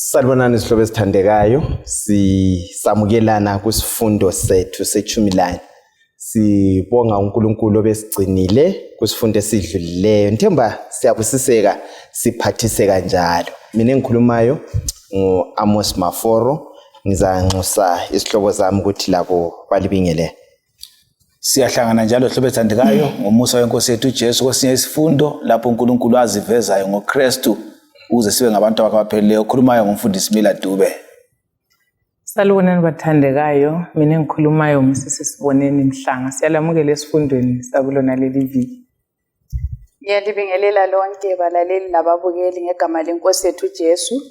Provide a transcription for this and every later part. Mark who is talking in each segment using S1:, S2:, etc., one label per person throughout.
S1: Salibonani izihlobo ezithandekayo, sisamukelana kwisifundo sethu sechumi lanye. Sibonga uNkulunkulu obesigcinile kwisifundo esidlulileyo. Ngithemba siyabusiseka siphathiseka njalo. Mina engikhulumayo ngu-Amos Maforo, ngizanxusa isihlobo zami ukuthi labo balibingelele.
S2: Siyahlangana njalo hlobo ethandekayo ngomusa wenkosi yethu uJesu kwesinye isifundo lapho uNkulunkulu azivezayo ngoKristu ukuze sibe ngabantu abakhe abapheleleyo. Okhulumayo ngumfundisi Mila Dube.
S3: Salibonani bathandekayo, mina engikhulumayo Mrs Siboneni Mhlanga. Siyalamukela esifundweni sakulona leli viki.
S4: Ngiyalibingelela lonke balaleli lababukeli ngegama lenkosi yethu Jesu.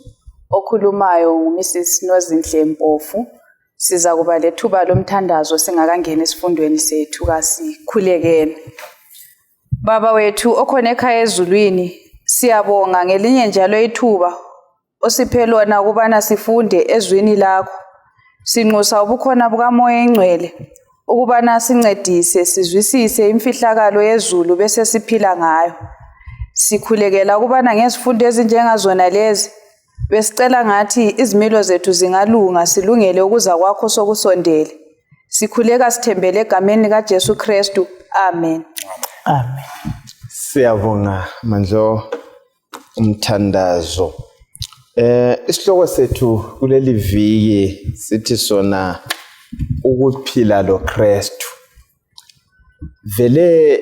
S4: Okhulumayo nguMrs Nozinhle Mpofu. Siza kuba lethuba lomthandazo singakangeni esifundweni sethu kasikhulekeni. Baba wethu okhona ekhaya ezulwini, siyabonga ngelinye njalo ithuba osiphe lona ukubana sifunde ezwini lakho. Sinxusa ubukhona bukaMoya Engcwele ukubana sincedise sizwisise imfihlakalo yezulu bese siphila ngayo. Sikhulekela ukubana ngezifundo ezinjengazona lezi besicela ngathi izimilo zethu zingalunga silungele ukuza kwakho sokusondele. Sikhuleka sithembele egameni likaJesu Kristu. Amen.
S3: Amen.
S1: Siyabonga Mandlo umthandazo. Isihloko sethu kuleli viki sithi sona ukuphila loKristu. Vele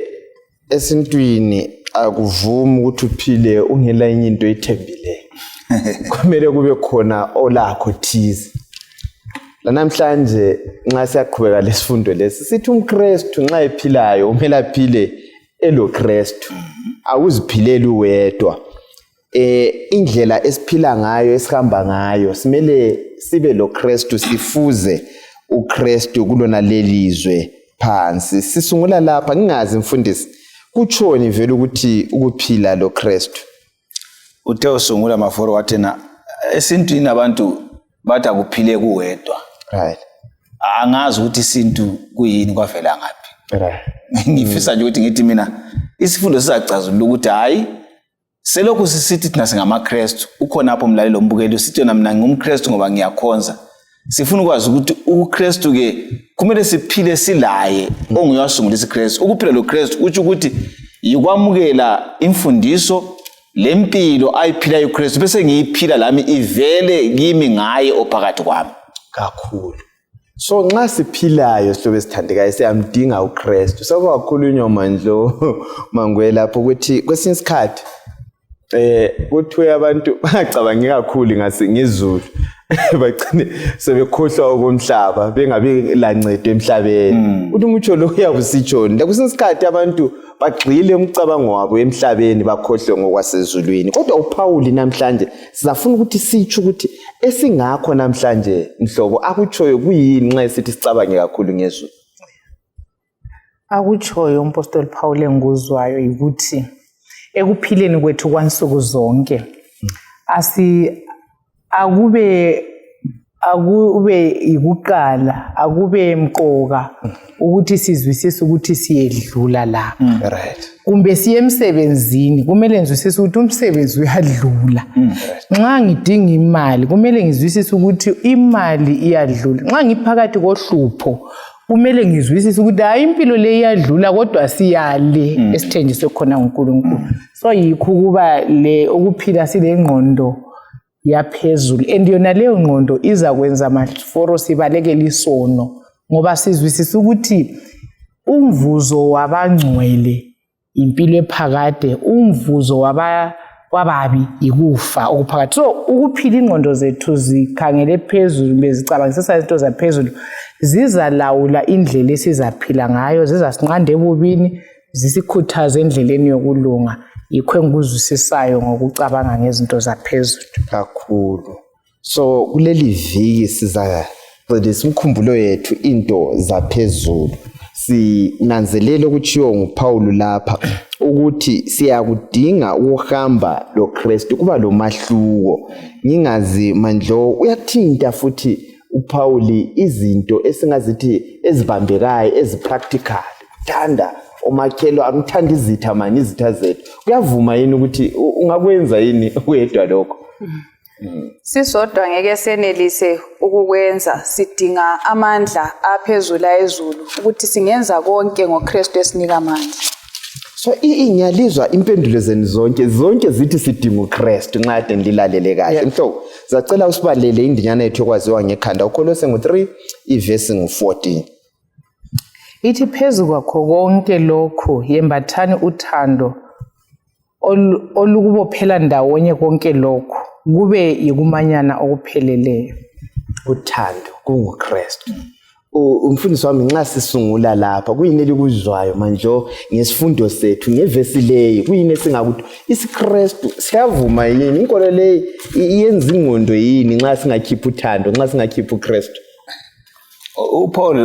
S1: esintwini akuvumi ukuthi uphile ungela enye into oyithembileyo. Kumele kube khona olakho thize. Lanamhlanje nxa siyaqhubeka lesifundo lesi sithi umKristu nxa ephilayo kumele aphile eloKristu awuziphileli wedwa indlela esiphila ngayo esihamba ngayo simele sibe loKristu sifuze uKristu kulona lelizwe phansi sisungula lapha ngingazi mfundisi kutshoni vele ukuthi ukuphila loKristu.
S2: Uthe usungula Maforo wathena esintwini abantu bathi akuphile kuwedwa.
S1: Right.
S2: Angazi ukuthi isintu kuyini kwavela ngaphi.
S1: Right.
S2: Ngifisa nje ukuthi ngithi mina isifundo sizacazulula ukuthi hayi selokhu sisithi thina singamaKristu ukhona apho mlaleli ombukeli usithi yona mina ngingumKristu ngoba ngiyakhonza. Sifuna ukwazi ukuthi uKristu ke kumele siphile silaye onguye wasungula isiKristu. Ukuphila loKristu kutsho ukuthi yikwamukela imfundiso lempilo ayiphilayo uKristu bese ngiyiphila lami ivele kimi ngaye ophakathi kwami.
S1: Kakhulu. So nxa siphilayo sihlobo esithandekayo siyamdinga uKristu. Sekwakhulunywa Mandlo Mangwe lapho ukuthi kwesinye isikhathi kuthiwe abantu bangacabangi kakhulu ngezulu bagcine sebekhohlwa okomhlaba bengabi lancedo emhlabeni. Uthi umutsho lo uyabe usitshoni. Kwesinye isikhathi abantu bagxile umcabango wabo emhlabeni bakhohlwe ngokwasezulwini. Kodwa uPhawuli namhlanje sizafuna ukuthi sitsho ukuthi esingakho namhlanje mhlobo akutshoyo kuyini nxa esithi sicabange kakhulu ngezulu.
S3: Akutshoyo umpostoli Paul engikuzwayo yikuthi ekuphileni kwethu kwansuku zonke akube yikuqala akube mqoka ukuthi sizwisise ukuthi siyedlula lapha.
S1: Right.
S3: Kumbe siye emsebenzini kumele ngizwisise ukuthi umsebenzi uyadlula. Nxa ngidinga imali kumele ngizwisise ukuthi imali iyadlula. Nxa ngiphakathi kohlupho kumele ngizwisise ukuthi hayi impilo le iyadlula kodwa siyale esithenjiswe khona nguNkulunkulu. So yikho ukuba le ukuphila silengqondo yaphezulu and yona leyo ngqondo izakwenza Maforo sibalekele isono ngoba sizwisisa ukuthi umvuzo wabangcwele impilo ephakade, umvuzo wababi yikufa okuphakathi. So ukuphila ingqondo zethu zikhangele phezulu bezicabangisisa izinto zaphezulu zizalawula indlela esizaphila ngayo, zizasinqanda ebubini, zisikhuthaze endleleni yokulunga. Yikho engikuzwisisayo ngokucabanga ngezinto zaphezulu.
S1: Kakhulu. So kuleli viki sizagxilisa umkhumbulo yethu into zaphezulu. Sinanzelele okutshiwo nguPhawuli lapha ukuthi siyakudinga ukuhamba loKristu, kuba lomahluko. Ngingazi Mandlo uyathinta futhi uPhawuli izinto esingazithi ezibambekayo ezipractical. Thanda omakhelwane, uthanda izitha mani izitha zethu. Kuyavuma yini ukuthi ungakwenza yini wedwa lokho?
S4: Sisodwa ngeke senelise ukukwenza, sidinga amandla aphezulu ayezulu ukuthi singenza konke ngoKristu esinika amandla.
S1: So ngiyalizwa impendulo zenu zonke, zonke zithi sidinga uKristu nxa kade nililalele kahle. Mhlobo, zacela usibalele indinyana yethu yokwaziwa ngekhanda. UKholose ngu-3 ivesi ngu-14.
S3: Ithi phezu kwakho konke lokhu yembathani uthando olukubophela ndawonye konke lokhu kube yikumanyana okupheleleyo.
S1: Uthando kunguKristu. Umfundisi wami, nxa sisungula lapha kuyini elikuzwayo manje ngesifundo sethu ngevesi leyi? Kuyini esingakuthi isiKristu siyavuma yini? Inkolo leyi iyenza ingqondo yini nxa singakhipha uthando, nxa singakhipha uKristu?
S2: UPaul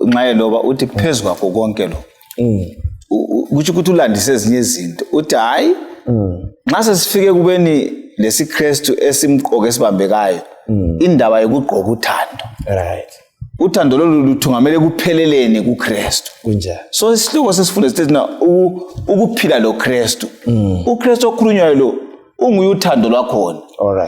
S2: nxa eloba uthi phezu kwakho konke lo, kutsho ukuthi ulandise ezinye izinto, uthi hhayi, nxa sesifike kubeni lesiKristu esimqoka esibambekayo, indaba yokugqoka uthando, uthando lolu luthungamele ekupheleleni kuKristu.
S1: Kunjani?
S2: So isihloko sesifundo sithi thina ukuphila loKristu. UKristu okhulunywayo lo unguye uthando lwakhona.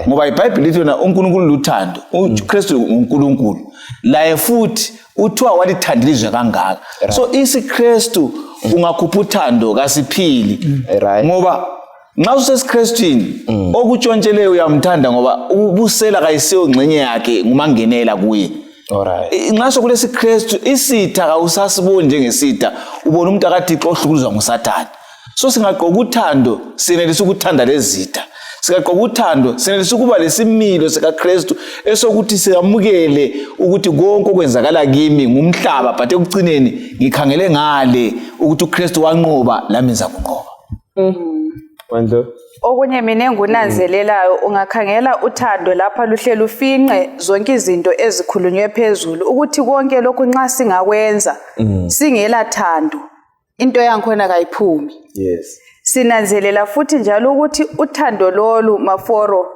S2: Ngoba iBhayibheli lithi yona uNkulunkulu luthando, uKristu nguNkulunkulu laye futhi uthiwa walithanda ilizwe kangaka. So isiKristu ungakhupha uthando kasiphili. Ngoba nxa usesiKristwini okutshontsheleyo uyamthanda, ngoba ubusela kayisiyo ngxenye yakhe, ngumangenela kuye. Nxa sokulesiKristu isitha kawusasiboni njengesitha, ubona umuntu akaThixo ohlukuluzwa nguSathane. So singagqoka uthando senelisa ukuthanda lezitha, singagqoka uthando senelisa ukuba lesimilo sikaKristu esokuthi siyamukele ukuthi konke okwenzakala kimi ngumhlaba, but ekucineni ngikhangele ngale ukuthi uKristu wanqoba, lami ngizakunqoba.
S1: Mandlo.
S4: Okunye mina engunanzelelayo, ungakhangela uthando lapha luhle lufinqe zonke izinto ezikhulunywe phezulu, ukuthi konke lokhu nxa singakwenza singela thando, into yangikhona kayiphumi. Sinanzelela futhi njalo ukuthi uthando lolu maforo,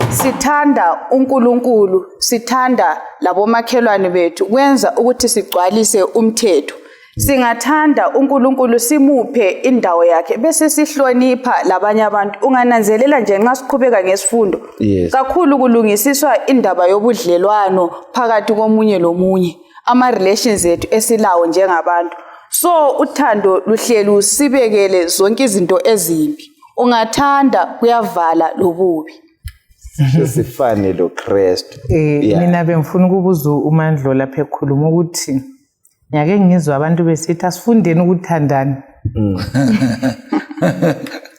S4: sithanda uNkulunkulu, sithanda labomakhelwane bethu, kwenza ukuthi sigcwalise umthetho. Singathanda uNkulunkulu simuphe indawo yakhe bese sihlonipha labanye abantu. Ungananzelela nje nxa siqhubeka ngesifundo, kakhulu kulungisiswa indaba yobudlelwano phakathi komunye lomunye, ama-relations ethu esilawo njengabantu. So uthando luhleli usibekele zonke izinto ezimbi. Ungathanda kuyavala lobubi.
S1: Sesifane loKristu.
S3: Mina bengifuna ukubuza uMandlo lapha ekhuluma ukuthi ngiyake ngizwa abantu besithi asifundeni ukuthandana.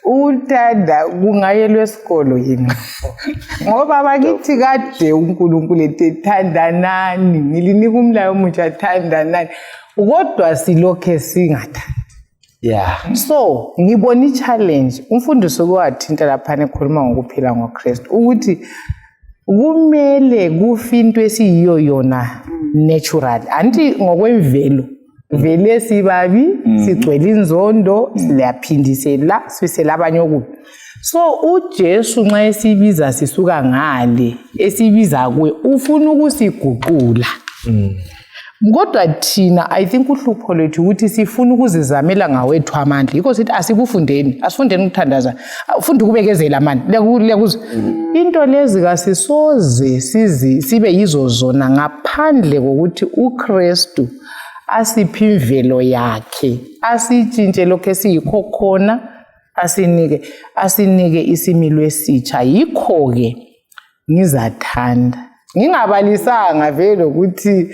S3: Ukuthanda kungayelwa esikolo yini? Ngoba bakithi kade uNkulunkulu ethe thandanani, ngilinika umlayo omutsha, thandanani, kodwa silokhe singathandi. So ngibona i-challenge umfundisi okwathinta laphana ekhuluma ngokuphila ngoKristu, ukuthi kumele kufe into esiyiyo yona natural, anti ngokwemvelo vele sibabi, sigcwele inzondo, siyaphindisela, sifisela abanye okubi. So uJesu nxa esibiza sisuka ngale, esibiza kuye, ufuna ukusiguqula. Kodwa thina, I think uhlupho lwethu ukuthi sifuna ukuzizamela ngawethu amandla. Yikho sithi asikufundeni, asifundeni ukuthandaza, funda ukubekezela mani, liyakuzwa into lezi kasisoze sibe yizo zona ngaphandle kokuthi uKristu asiphe imvelo yakhe, asitshintshe lokho esiyikho khona, asinike isimilo esitsha. Yikho-ke ngizathanda ngingabalisanga vele ukuthi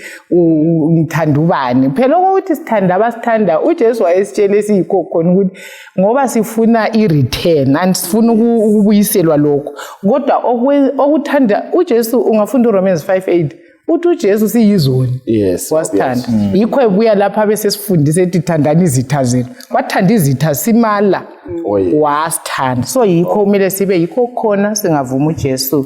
S3: ngithanda ubani. Phela okokuthi sithanda abasithanda, uJesu wayesitshela esiyikho khona ukuthi ngoba sifuna i-return and sifuna ukubuyiselwa lokho, kodwa okuthanda uJesu, ungafunda uRomans 5:8, uthi uJesu siyizoni, wasithanda. Yikho ebuya lapha besesifundisa ethi thandani izitha zenu. Wathanda izitha simala, wasithanda. So yikho kumele sibe yikho khona, singavuma uJesu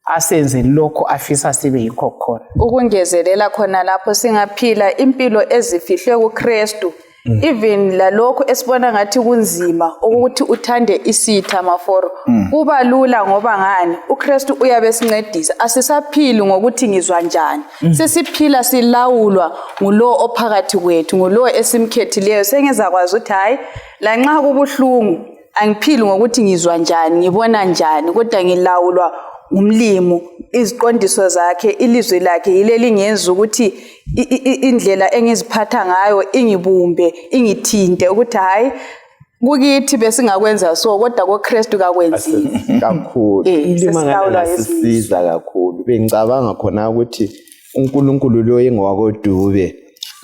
S3: asenze lokho afisa sibe yikho khona.
S4: Ukungezelela khona lapho, singaphila impilo ezifihlwe kuKristu, even lalokhu esibona ngathi kunzima ukuthi uthande isitha maforo, kuba lula. Ngoba ngani? uKristu uyabe sincedisa. Asisaphili ngokuthi ngizwa njani, sesiphila silawulwa ngulo ophakathi kwethu, ngulo esimkhethileyo. Sengizakwazi ukuthi hayi, lanxa kubuhlungu, angiphili ngokuthi ngizwa njani, ngibona njani, kodwa ngilawulwa ngumlimu, iziqondiso zakhe, ilizwi lakhe yileli ngenza ukuthi indlela engiziphatha ngayo ingibumbe, ingithinte ukuthi hhayi kukithi besingakwenza so, kodwa koKristu kakwenziwa.
S1: Kakhulu. Ilima ngasisiza kakhulu. Bengicabanga khona ukuthi uNkulunkulu lo engowakoDube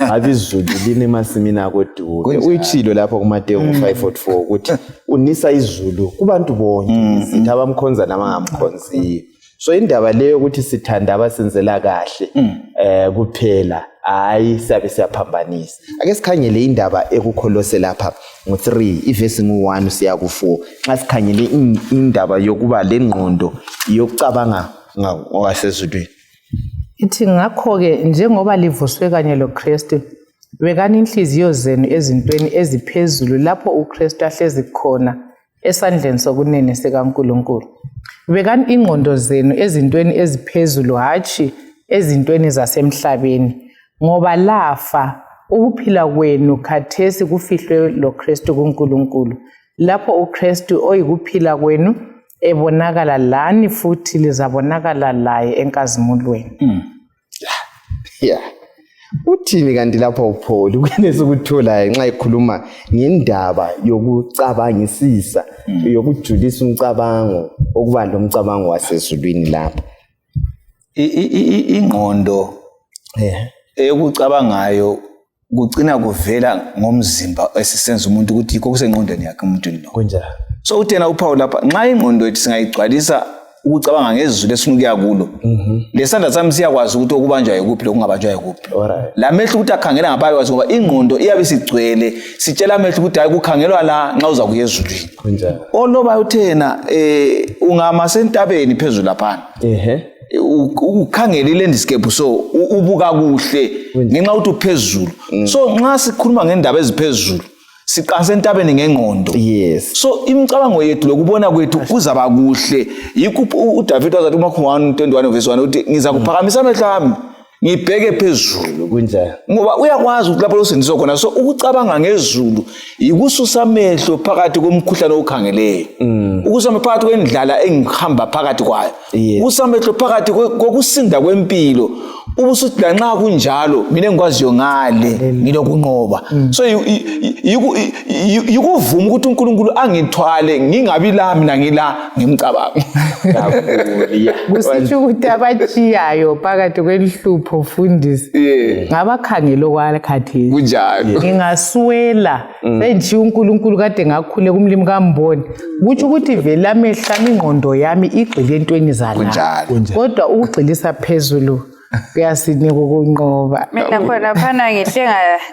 S1: ngabe izulu line emasimini akoDube. Uyitshilo lapho kuMateyu 5:44 ukuthi unisa izulu kubantu bonke, sithi abamkhonza nabangamkhonziyo. So indaba leyo ukuthi sithanda abasenzela kahle kuphela, hayi, siyabe siyaphambanisa. Ake sikhangele indaba ekuKholose lapha ngo-3 ivesi ngu-1 siya ku-4, nxa sikhangele indaba yokuba lengqondo yokucabanga ngokwasezulwini.
S3: Ithi, ngakho-ke njengoba livuswe kanye loKristu, bekani inhliziyo zenu ezintweni eziphezulu, lapho uKristu ahlezi khona esandleni sokunene sikaNkulunkulu. Bekani ingqondo zenu ezintweni eziphezulu, hatshi ezintweni zasemhlabeni, ngoba lafa, ukuphila kwenu khathesi kufihlwe loKristu kuNkulunkulu. Lapho uKristu oyikuphila kwenu ebonakala, lani futhi lizabonakala laye enkazimulweni.
S1: Yeah. Uthini kanti lapha uPaul kuyini esikutholayo nxa ekhuluma ngendaba yokucabangisisa, yokujulisa umcabango, okuba lomcabango wasezulwini lapha?
S2: Ingqondo eyokucabangayo kucina kuvela ngomzimba esisenza umuntu ukuthi yikho kusengqondweni yakhe umuntu lo.
S1: Kunjalo.
S2: So uthena uPaul lapha, nxa ingqondo yethu singayigcwalisa ukucabanga ngezulu esifuna ukuya kulo, lesandla sami siyakwazi ukuthi okubanjwa yikuphi lokungabanjwa yikuphi, lamehlo ukuthi akhangela ngapha kwazi, ngoba ingqondo iyabe isigcwele sitshela amehlo ukuthi hayi, kukhangelwa la nxa uza kuya ezulwini.
S1: Kunjalo.
S2: Oloba uthena ungama sentabeni phezulu laphana, ukhangele i-landscape, so ubuka kuhle ngenxa yokuthi uphezulu. So nxa sikhuluma ngendaba eziphezulu, siqansa entabeni ngengqondo. So imicabango yethu lokubona kwethu kuzaba kuhle. Yikho uDavid wazathi kuMakho 1:21 verse 1 ukuthi ngiza kuphakamisa amehlo ami ngibheke phezulu.
S1: Kunjalo.
S2: Ngoba uyakwazi ukuthi lapho losindiswa khona. So ukucabanga ngezulu yikususa amehlo phakathi komkhuhlane owukhangeleyo, ukususa amehlo phakathi kwendlala engihamba phakathi kwayo, ukususa amehlo phakathi kokusinda kwempilo, ubusuthi lanxa kunjalo mina engikwaziyo ngale ngilokunqoba. So yikuvuma ukuthi uNkulunkulu angithwale, ngingabi la mina, ngila ngimcabango.
S1: Kakhulu. Yeah.
S3: Kusitsho ukuthi abatshiyayo phakathi kwenhlupho, fundisi, ngabakhangele okwakhathesi.
S2: Kunjalo.
S3: Ngingaswela sengishiya uNkulunkulu kade ngakhule kumlimi kamboni, kutsho ukuthi vele amehlo ami, ingqondo yami igxile entweni zala.
S2: Kunjalo.
S3: Kodwa ukugxilisa phezulu kuyasinika ukunqoba.
S4: Mina khona phana ngihle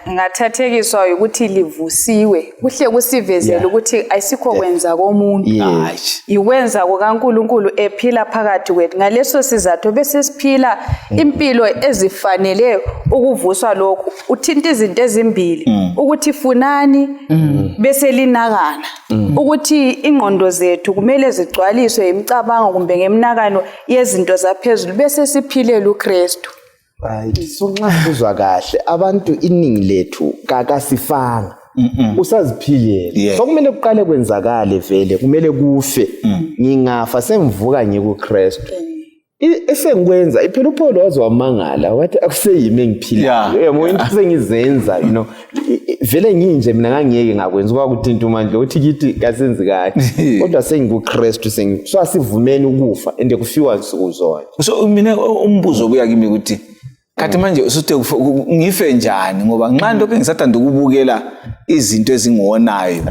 S4: ngathathekiswa ukuthi livusiwe. Kuhle kusivezele ukuthi ayisikho kwenza komuntu. Ikwenza kukaNkulunkulu ephila phakathi kwethu. Ngaleso sizathu bese siphila impilo ezifanele ukuvuswa lokhu. Uthinta izinto ezimbili, ukuthi funani bese linakana. Ukuthi ingqondo zethu kumele zigcwaliswe imicabango kumbe ngemnakano yezinto zaphezulu, bese siphilela uKristu.
S1: Right. So nxa kuzwa kahle, abantu iningi lethu kakasifanga, usaziphilela. So kumele kuqale kwenzakale vele, kumele kufe. Ngingafa sengivuka ngikuKristu. Esengikwenza iphela, uPaul waze wamangala wathi akuseyimi engiphilayo. Yabo, into sengizenza, vele nginje mina ngangiyeke ngakwenza kwakuthinta uMandla uthi kithi kasenzi kahle, kodwa sengikuKristu sengi so asivumeni ukufa, ende kufiwa nsuku zonke.
S2: So mina umbuzo obuya kimi ukuthi khathi manje usuthe ngife njani, ngoba nxa lokhu ngisathanda ukubukela izinto ezingiwonayo,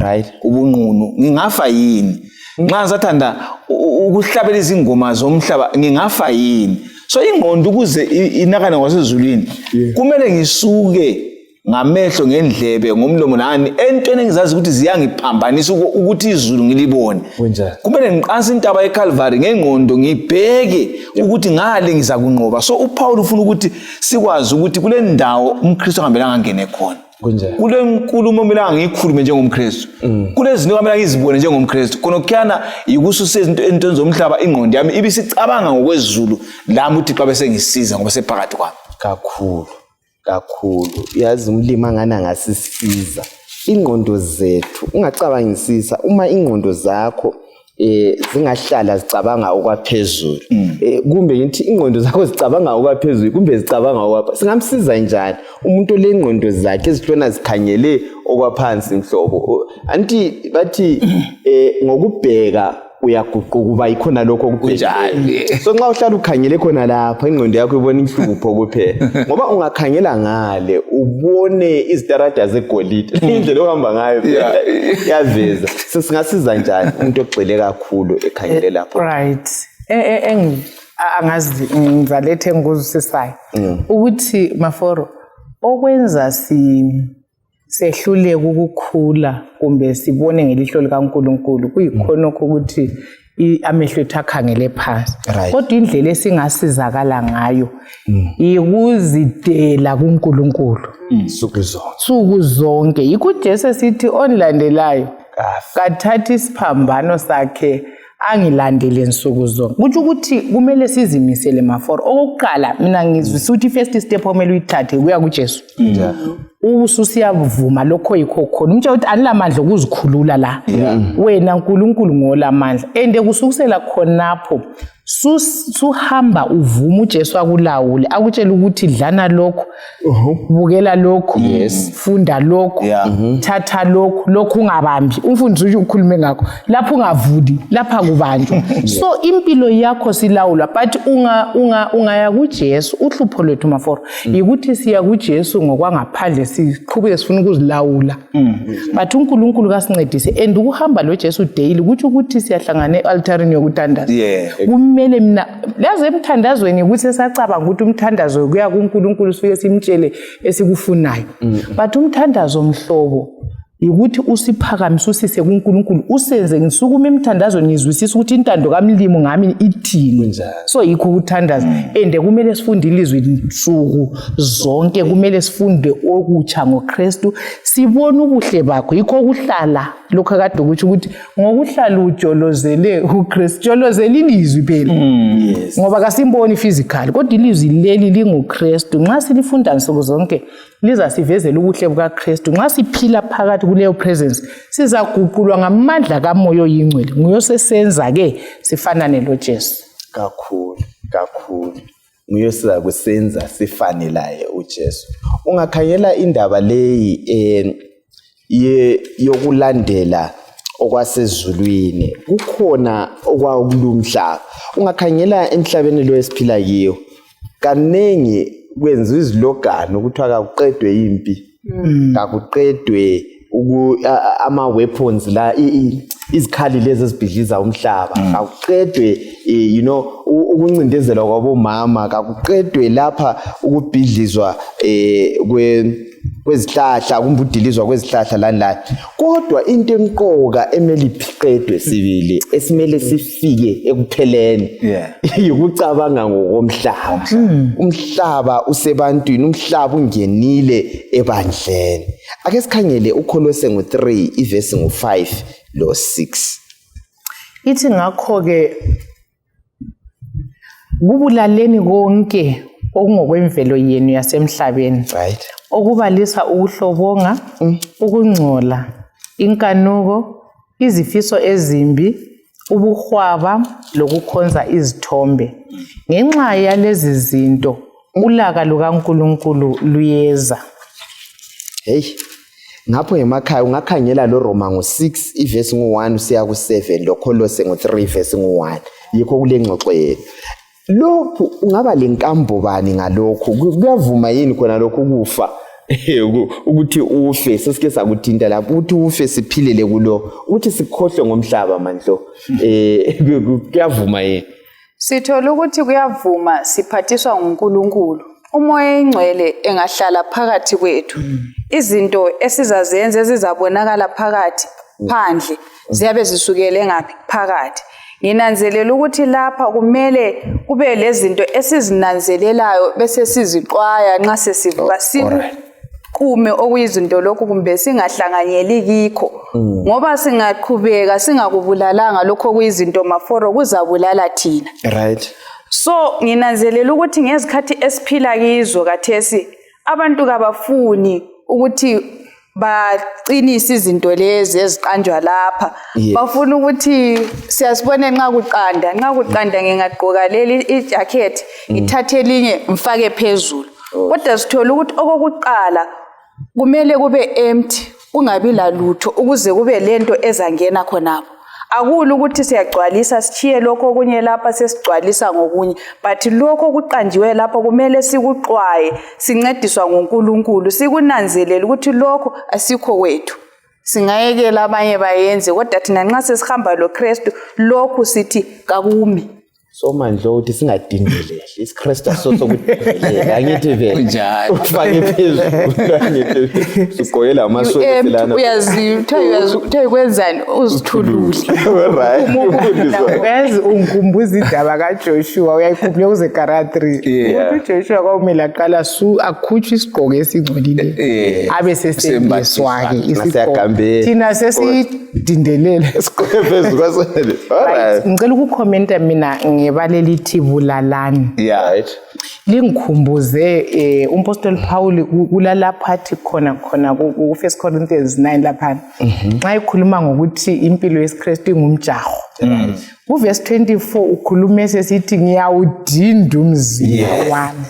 S2: ubunqunu, ngingafa yini? Nxa ngisathanda ukuhlabela izingoma zomhlaba, ngingafa yini? So ingqondo ukuze inakane ngwasezulwini, kumele ngisuke ngamehlo, ngendlebe, ngomlomo nani entweni engizazi ukuthi ziyangiphambanisa ukuthi izulu ngilibone.
S1: Kunjalo.
S2: Kumele ngiqanse intaba yeCalvary ngengqondo, ngibheke ukuthi ngale ngiza kunqoba. So uPaul ufuna ukuthi sikwazi ukuthi kule ndawo umKristu angambelanga angene khona,
S1: Kunjalo.
S2: Kule nkulumo kumele ngiyikhulume njengomKristu, kule zinto kwamele ngizibone njengomKristu. Khona yikususa izinto entweni zomhlaba, ingqondo yami ibisicabanga ngokwezulu lami, uThixo abe sengisiza ngoba sephakathi kwami.
S1: Kakhulu, kakhulu. Yazi umlimi angani angasisiza ingqondo zethu. Ungacabangisisa uma ingqondo zakho Zingahlala zicabanga okwaphezulu, kumbe ngithi ingqondo zakho zicabanga okwaphezulu kumbe zicabanga okwapha. Singamsiza njani umuntu olengqondo zakhe ezihlona zikhangele okwaphansi mhlobo? Anti bathi ngokubheka uyaguquka uba yikhona lokho
S2: okubhekayo.
S1: So nxa uhlala ukhangele khona lapha, ingqondo yakho ibona inhlupho kuphela, ngoba ungakhangela ngale ubone izitarada zegolide, indlela ohamba ngayo iyaveza. So singasiza njani umuntu ogxile kakhulu ekhangele lapho?
S3: Right, angazi ngizalethe engikuzwisisayo ukuthi Maforo, okwenza si sehluleke ukukhula kumbe sibone ngelihlo likaNkulunkulu kuyikhonokho ukuthi amehlo ethu akhangele phansi. Kodwa indlela esingasizakala ngayo yikuzidela kuNkulunkulu
S1: Suku zonke.
S3: Suku zonke. Yikho uJesu esithi ondilandelayo kathathe isiphambano sakhe angilandele nsuku zonke. Kutsho ukuthi kumele sizimisele, Maforo. Okokuqala, mina ngizwisa ukuthi i-first step okumele uyithathe kuya kuJesu, ubususiyavuma lokho yikho khona, umtshela ukuthi anilamandla okuzikhulula la, wena Nkulunkulu ngolamandla. And kusukisela khonapho suhamba uvuma uJesu akulawule, akutshela ukuthi dlana lokhu, bukela lokhu, funda lokhu, thatha lokhu, lokhu ungabambi. Umfundisi utsho ukhulume ngakho lapho, ungavuli lapha kubanjwa. So impilo yakho silawulwa, but ungaya kuJesu. Uhlupho lwethu, Maforo, yikuthi siya kuJesu ngokwangaphandle, siqhubeke sifuna ukuzilawula, but uNkulunkulu kasincedise. And ukuhamba loJesu daily kutsho ukuthi siyahlangana e-altarini yokuthandaza. Kumele mina lazi emthandazweni ukuthi sesacabanga ukuthi umthandazo kuya kuNkulunkulu, sifike simtshele esikufunayo, but umthandazo, mhlobo, yikuthi usiphakamise usise kuNkulunkulu, usenze ngisukume emthandazweni ngizwisise ukuthi intando kaMlimu ngami ithini. So yikho ukuthandaza. And kumele sifunde ilizwi nsuku zonke, kumele sifunde okutsha ngoKristu, sibone ubuhle bakho. Yikho ukuhlala lokhu akade kutsho ukuthi ngokuhlala ujolozele uKristu, jolozele ilizwi phela, ngoba kasimboni physically, kodwa ilizwi leli linguKristu. Nxa silifunda nsuku zonke lizasivezela ubuhle bukaKristu. Nxa siphila phakathi kuleyo presence, sizaguqulwa ngamandla kaMoya oyiNgcwele, nguye osesenza-ke sifanane loJesu.
S1: Kakhulu kakhulu, nguye siza kusenza sifane laye uJesu. Ungakhangela indaba leyi yokulandela okwasezulwini, kukhona okwakulumhlaba. Ungakhangela emhlabeni lo esiphila kiyo, kaningi kwenziwa izilogani ukuthiwa kakuqedwe impi, kakuqedwe ama-weapons la, izikhali lezi ezibhidliza umhlaba, kakuqedwe ukuncindezelwa kwabomama, kakuqedwe lapha ukubhidlizwa kwezihlahla kumbe udilizwa kwezihlahla lani lani. Kodwa into emqoka emele iqedwe sibili, esimele sifike ekupheleni, yikucabanga ngokomhlaba. Umhlaba usebantwini, umhlaba ungenile ebandleni. Ake sikhangele uKholose ngu-3, ivesi ngu-5 lo-6.
S3: Ithi, ngakho-ke kubulaleni konke okungokwemvelo yenu yasemhlabeni, okubalisa ukuhlobonga, ukungcola, inkanuko, izifiso ezimbi, ubuhwaba lokukhonza izithombe. Ngenxa yalezi zinto ulaka lukaNkulunkulu luyeza.
S1: Hey, ngapho ngemakhaya ungakhangela lo Roma ngo-6 ivesi ngu-1 usiya ku-7, loKholose ngo-3 ivesi ngu-1. Yikho kule ngxoxo yenu lokhu, ungaba lenkambo bani ngalokhu? Kuyavuma yini khona lokhu kufa, ukuthi ufe? Sesike sakuthinta lapho, ukuthi ufe siphilele kulo, ukuthi sikhohlwe ngomhlaba mandlo, kuyavuma yini?
S4: Sithola ukuthi kuyavuma, siphathiswa nguNkulunkulu. UMoya Ingcwele engahlala phakathi kwethu, izinto esizazenza ezizabonakala phakathi phandle ziyabe zisukele ngaphi? Phakathi. Nginanzelela ukuthi lapha kumele kube lezinto esizinanzelelayo bese sizixwaya nxa sesivuka, sikuqume okuyizinto lokhu kumbe singahlanganyeli kikho, ngoba singaqhubeka singakubulalanga lokho okuyizinto, Maforo, kuzabulala thina. So nginanzelela ukuthi ngezikhathi esiphila kizo kathesi, abantu kabafuni ukuthi Baqinise izinto lezi eziqanjwa lapha. Bafuna ukuthi siyasibone nxa kuqanda, nxa kuqanda ngingagqoka leli ijacket, ngithathe elinye ngifake phezulu. Kodwa sithola ukuthi okokuqala kumele kube empty, kungabi lalutho ukuze kube lento ezangena khonapho. Akula ukuthi siyagcwalisa sitshiye lokho okunye lapha sesigcwalisa ngokunye, but lokho okuqanjiwe lapho kumele sikuxwaye sincediswa nguNkulunkulu, sikunanzelele ukuthi lokho asikho kwethu. Singayekela abanye bayenze, kodwa thina nxa sesihamba loKristu lokhu sithi kakumi.
S1: So mandlo ukuthi singadindeleli isiKristu asosokudelela, angithi vele
S2: Kunjalo.
S1: Ufake phezulu, angithi sigqoke la masokisi lana.
S4: Uyazi kuthiwa kwenzani, uzithulule.
S1: Right. Ufundiswa.
S3: Uyazi, ungikhumbuza indaba kaJoshua, uyayikhumbula kuZekaria 3. Ukuthi uJoshua kwakumele aqala su akhutshwe isigqoko esingcolileyo. Abe sesembeswa-ke isigqoko.
S1: Naseyagambeni.
S3: Thina sesidindelele.
S1: Sigqoke phezulu kwasele. All right.
S3: Ngicela ukukhomenta mina ngebala elithi bulalani.
S1: Right.
S3: Lingikhumbuze umpostoli Paul kulalapho athi khona khona ku 1 Corinthians 9 laphana. Nxa ekhuluma ngokuthi impilo yesiKristu ingumjaho. Ku verse 24 ukhuluma sesithi ngiyawudinda umzimba wami.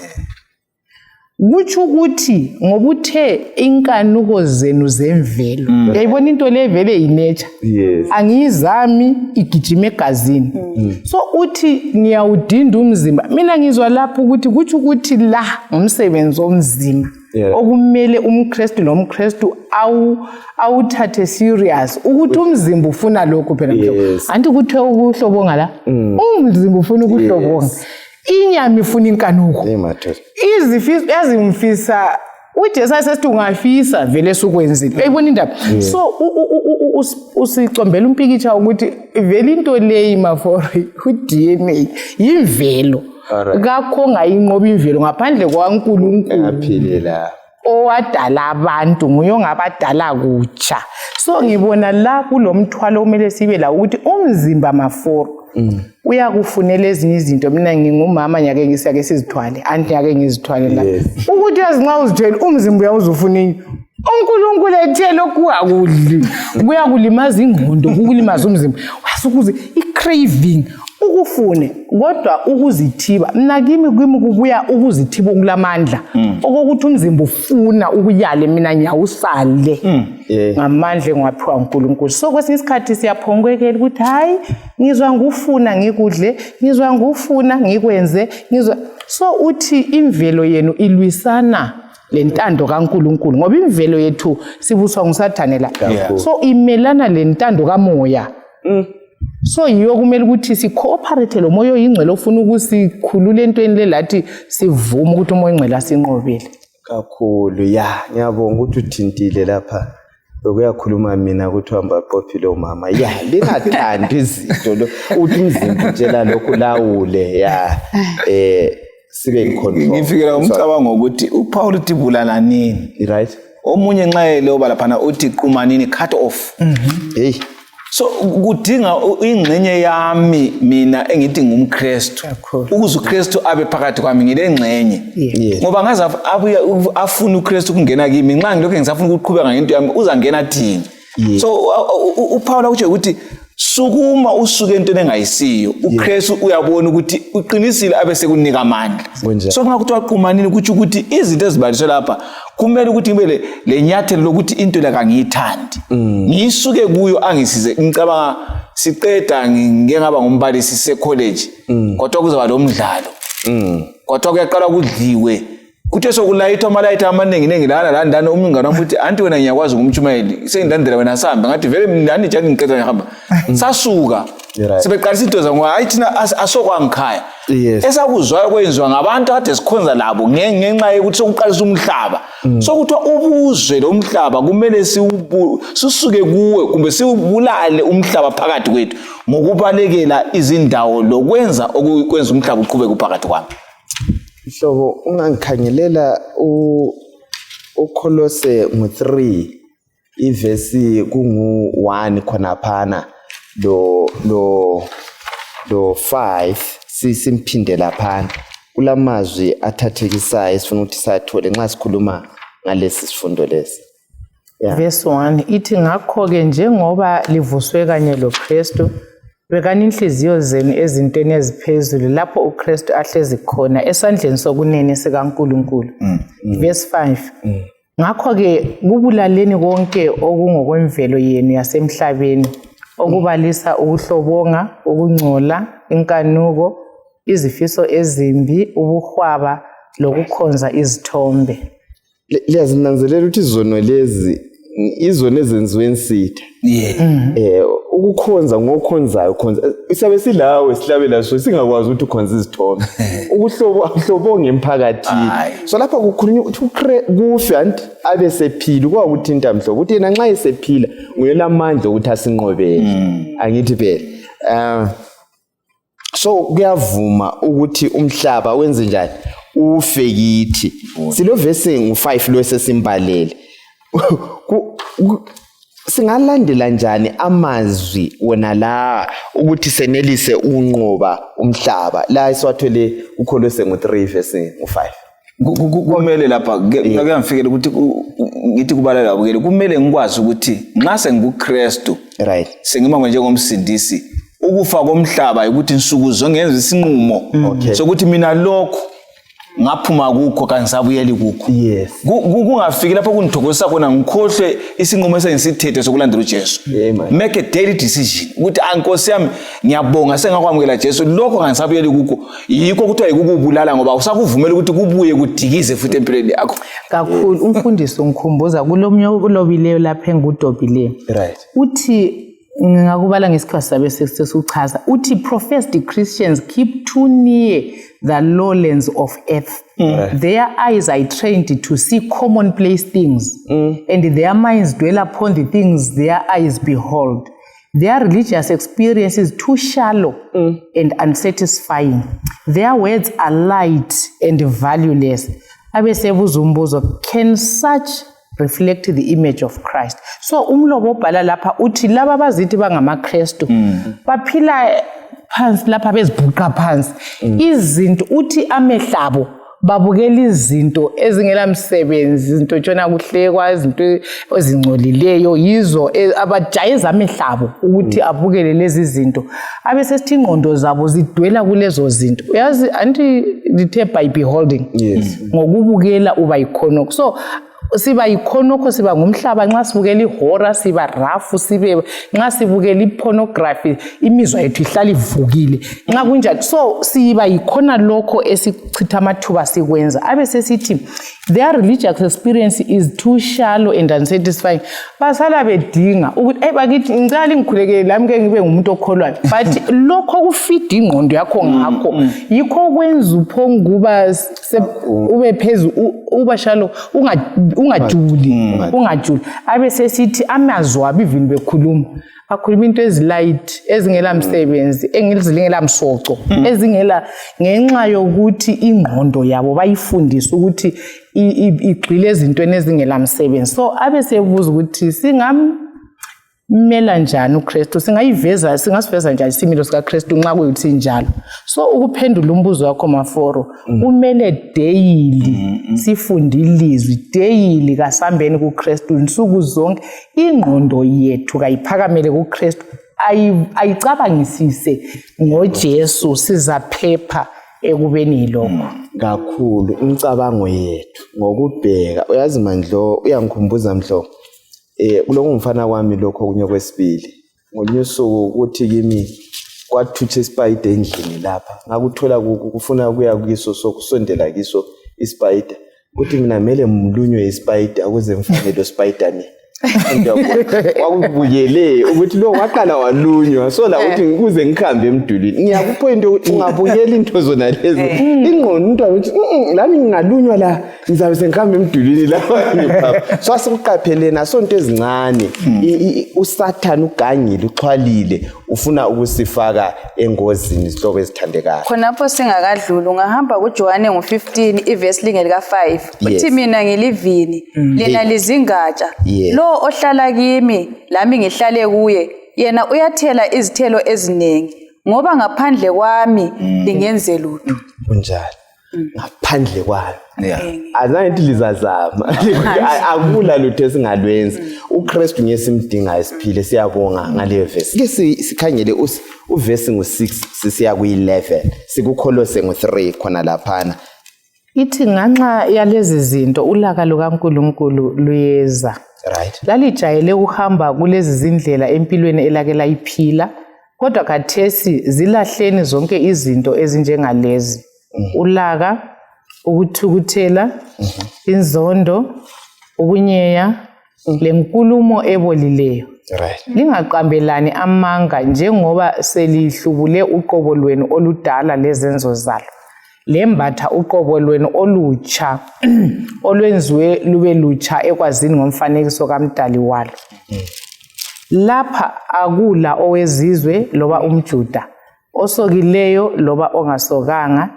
S3: Kutsho ukuthi ngobuthe inkanuko zenu zemvelo. Uyayibona into le vele yi-nature. Angiyizami, igijima egazini. So uthi ngiyawudinda umzimba. Mina ngizwa lapho ukuthi kutsho ukuthi la ngumsebenzi omzima. Okumele umKristu lomKristu awuthathe serious ukuthi umzimba ufuna lokhu phela mhlobo. Anti kuthiwe ukuhlobonga la. Umzimba ufuna ukuhlobonga. Inyama ifuna inkanuko.
S1: Hey, madoda.
S3: Izifiso yazimfisa uJesu asesithi ungafisa vele sukwenzile. Uyayibona indaba? So usicombela umpikitsha ukuthi vele into leyi mafori u-DNA yimvelo. Kakho ongayinqoba imvelo ngaphandle kwaNkulunkulu.
S1: Engaphili la.
S3: Owadala abantu nguye ongabadala kutsha. So ngibona la kulomthwalo okumele sibe lawo ukuthi umzimba maforo uyakufunela ezinye izinto. Mina ngingumama, ngiyake ngisiyake sizithwale, anti ngiyake ngizithwale la. Ukuthi yazi nxa uzithwele umzimba uyawuzufuna enye. uNkulunkulu ethe lokhu akudli, kuyakulimaza ingqondo, kukulimaza umzimba. Wasukuze i-craving ukufune, kodwa ukuzithiba. Mina kimi kubuya ukuzithiba okulamandla. Okokuthi umzimba ufuna ukuyale, mina ngiyawusale. Ngamandla engiwaphiwa uNkulunkulu. So kwesinye isikhathi siyaphonkwekela ukuthi hayi, ngizwa ngufuna ngikudle, ngizwa ngufuna ngikwenze, ngizwa. So uthi imvelo yenu ilwisana lentando kaNkulunkulu, ngoba imvelo yethu sibuswa nguSathane la. So imelana lentando kamoya. So yiyo kumele ukuthi si-cooperate lo moya oyingcwele ofuna ukusikhulula entweni le, lathi sivume ukuthi umoya oyingcwele asinqobele.
S1: Kakhulu, ya, ngiyabonga ukuthi uthintile lapha. Bekuyakhuluma mina ukuthi uhamba qophile umama. Ya, lingathandi izinto lo, uthi umzimba utshela lokhu lawule, ya. Sibe in control.
S2: Ngifikela umcabango ukuthi uPaul uthi bulalani. Omunye nxa eloba laphana uthi qumanini, cut off.
S1: Hey.
S2: So kudinga ingxenye yami mina engithi ngumKristu.
S3: Kakhulu.
S2: Ukuze uKristu abe phakathi kwami ngile ngxenye. Ngoba ngaze abuye afune uKristu ukungena kimi, nxa ngilokhu ngisafuna ukuqhubeka ngento yami uzangena thini. So uPaul akutsho ukuthi sukuma usuke entweni engayisiyo. uKristu uyabona ukuthi uqinisile abe sekunika amandla.
S1: Kunjalo.
S2: So nxa kuthiwa qumanini kutsho ukuthi izinto ezibaliswe lapha kumele ukuthi ngibe le nyathelo lokuthi into le kangiyithandi. Ngiyisuke kuyo angisize. Ngicabanga siqeda ngike ngaba ngumbalisi se-college. Kodwa kuzaba lo mdlalo. Kodwa kuyaqala kudliwe. Kuthe sokulayithwa amalayitha amaningi ningi lana lana lana, umngane wami uthi anti wena ngiyakwazi ngumtshumayeli, sengilandela wena sambe. Ngathi vele nani njani ngiqeda ngihamba. Sasuka. Sebeqalisa into zabo, hayi thina asokwangikhaya. Esakuzwayo kwenziwa ngabantu kade sikhonza labo ngenxa yokuthi sokuqalisa umhlaba. Sokuthiwa ubuzwe lo mhlaba kumele sisuke kuwe kumbe siwubulale umhlaba phakathi kwethu ngokubalekela izindawo lokwenza okwenza umhlaba uqhubeke uphakathi kwami.
S1: Mhlobo, ungangikhangelela uKholose ngu-3 ivesi kungu-1 khonaphana lo 5 simphinde laphana. Kulamazwi athathekisayo esifuna ukuthi sathole nxa sikhuluma ngalesi sifundo lesi. Yeah.
S3: Verse 1 ithi, ngakho-ke njengoba livuswe kanye loKristu, bekani inhliziyo zenu ezintweni eziphezulu lapho uKristu ahlezi khona esandleni sokunene sikaNkulunkulu. Verse 5 Ngakho-ke kubulaleni konke okungokwemvelo yenu yasemhlabeni, okubalisa ukuhlobonga, ukungcola, inkanuko, izifiso ezimbi, ubuhwaba lokukhonza izithombe.
S1: Liyazinanzelela ukuthi izono lezi izono ezenziwe ensitha. Ukukhonza ngokhonzayo khonza isabe silawe sihlabela so singakwazi ukuthi ukhonza izithombe. Ukuhlobo emphakathini. So lapha kukhulunywa ukuthi kufe anti abe sephila, kwakuthinta mhlobo ukuthi yena nxa esephila nguyelamandla ukuthi asinqobele. Angithi phela. So kuyavuma ukuthi umhlaba wenze njani, ufe kithi. Silo verse ngu5 lo sesimbalele. Singalandela njani amazwi wona la ukuthi senelise ukunqoba umhlaba la esiwathole kuKholose ngo3 verse ngo5?
S2: Kumele lapha kuyangifikela ukuthi ngithi kubalala abukeli, kumele ngikwazi ukuthi nxa sengikuKristu,
S1: right,
S2: sengima njengomsindisi, ukufa komhlaba ukuthi insuku zonke ngenze isinqumo sokuthi mina lokhu ngaphuma kukho kangisabuyeli kukho. Kungafiki lapho kungithokozisa khona ngikhohlwe isinqumo esengisithethe sokulandela uJesu. Make a daily decision ukuthi Nkosi yami ngiyabonga sengakwamukela Jesu, lokho kangisabuyeli kukho. Yikho kuthiwa yikukubulala ngoba usakuvumela ukuthi kubuye kudikize futhi empilweni yakho.
S3: Kakhulu umfundisi ungikhumbuza kulomnye ulobileyo lapha engudobileyo. Uthi ngingakubala ngesikhathi sabe sesichaza, uthi professed Christians keep too near the lowlands of earth. Their eyes are trained to see commonplace things, and their minds dwell upon the things their eyes behold. Their religious experience is too shallow and unsatisfying. Their words are light and valueless. Abesebuza umbuzo, can such reflect the image of Christ? So umlobo obhala lapha uthi laba abazithi bangamaKristu baphila phansi lapha, bezibhuqa phansi izinto, uthi amehlabo babukela izinto ezingela msebenzi, izinto tshona kuhlekwa, izinto ezingcolileyo, yizo abajayeza amehlabo ukuthi abukele lezi zinto, abesesithi ingqondo zabo zidwela kulezo zinto. Uyazi anti lithe by beholding, ngokubukela uba yikhonokho. So siba yikhonokho, siba ngumhlaba nxa sibukela ihora, siba rafu, sibe nxa sibukela ipornography imizwa yethu ihlala ivukile nxa kunjalo. So siba yikhona lokho esichitha amathuba sikwenza. Abe sesithi their religious experience is too shallow and unsatisfying. Basala bedinga ukuthi hey bakithi ngicela lingikhulekele lami ke ngibe ngumuntu okholwayo, but lokho kufida ingqondo yakho ngakho yikho kwenza uphonguba ube phezu, uba shallow, ungajuli. Abe sesithi amazwi abo even bekhuluma bakhuluma into ezilight, ezingela msebenzi, engizilingela msoco, ezingela, ngenxa yokuthi ingqondo yabo bayifundisa ukuthi igxile ezintweni ezingela msebenzi. So abe sebuza ukuthi singammela njani uKristu, singayiveza, singasiveza njani isimilo sikaKristu nxa kuyikuthi njalo. So ukuphendula umbuzo wakho Maforo, kumele daily sifunde ilizwi, daily kasambeni kuKristu nsuku zonke. Ingqondo yethu kayiphakamele kuKristu, ayicabangisise ngoJesu, sizaphepha ekubeni yilokho.
S1: Kakhulu imicabango yethu ngokubheka. Uyazi Mandlo, uyangikhumbuza Mhlo, kulokungifana kwami lokho okunye kwesibili. Ngolunye usuku kuthi kimi kwathutsha isipayida endlini lapha, ngakuthola kufuna kuya kiso, sokusondela kiso isipayida, kuthi mina mele ngilunywe isipayida ukuze ngifane lo spider mina. Kwakubukele ukuthi lo waqala walunywa, so la ukuthi ngikuze ngihambe emdulini. Ngiyakuphoint ukuthi ungabukela into zona lezi, ingqondo umntwana ukuthi lami ngingalunywa la ngizabe sengihamba emdulini lapha. So asikuqapheleni, asonto ezincane. uSathane ugangile, uxhwalile, ufuna ukusifaka engozini, izihlobo ezithandekayo.
S4: Khonapho singakadluli, ungahamba kuJohane ngo-15 ivesi linge lika-5, uthi mina ngilivini, lina lizingatsha. Lo ohlala kimi lami ngihlale kuye, yena uyathela izithelo eziningi, ngoba ngaphandle kwami lingenze lutho.
S1: Kunjalo. Ngaphandle kwayo azange ngithi lizazama, akula lutho esingalwenza. UKristu ngesimdingayo siphile. Siyabonga ngaleyo vesi. Ke sikhangele uvesi ngu-6 sisiya kuyi-11, sikuKholose ngu-3 khona laphana.
S3: Ithi nganxa yalezi zinto ulaka lukaNkulunkulu luyeza. Lalijayele ukuhamba kulezi zindlela empilweni elake layiphila, kodwa khathesi zilahleni zonke izinto ezinjengalezi: ulaka, ukuthukuthela, inzondo, ukunyeya, lenkulumo ebolileyo. Lingaqambelani amanga, njengoba selihlubule uqobo lwenu oludala lezenzo zalo, lembatha uqobo lwenu olutsha olwenziwe lube lutsha ekwazini ngomfanekiso kaMdali walo. Lapha akula owezizwe loba umJuda, osokileyo loba ongasokanga,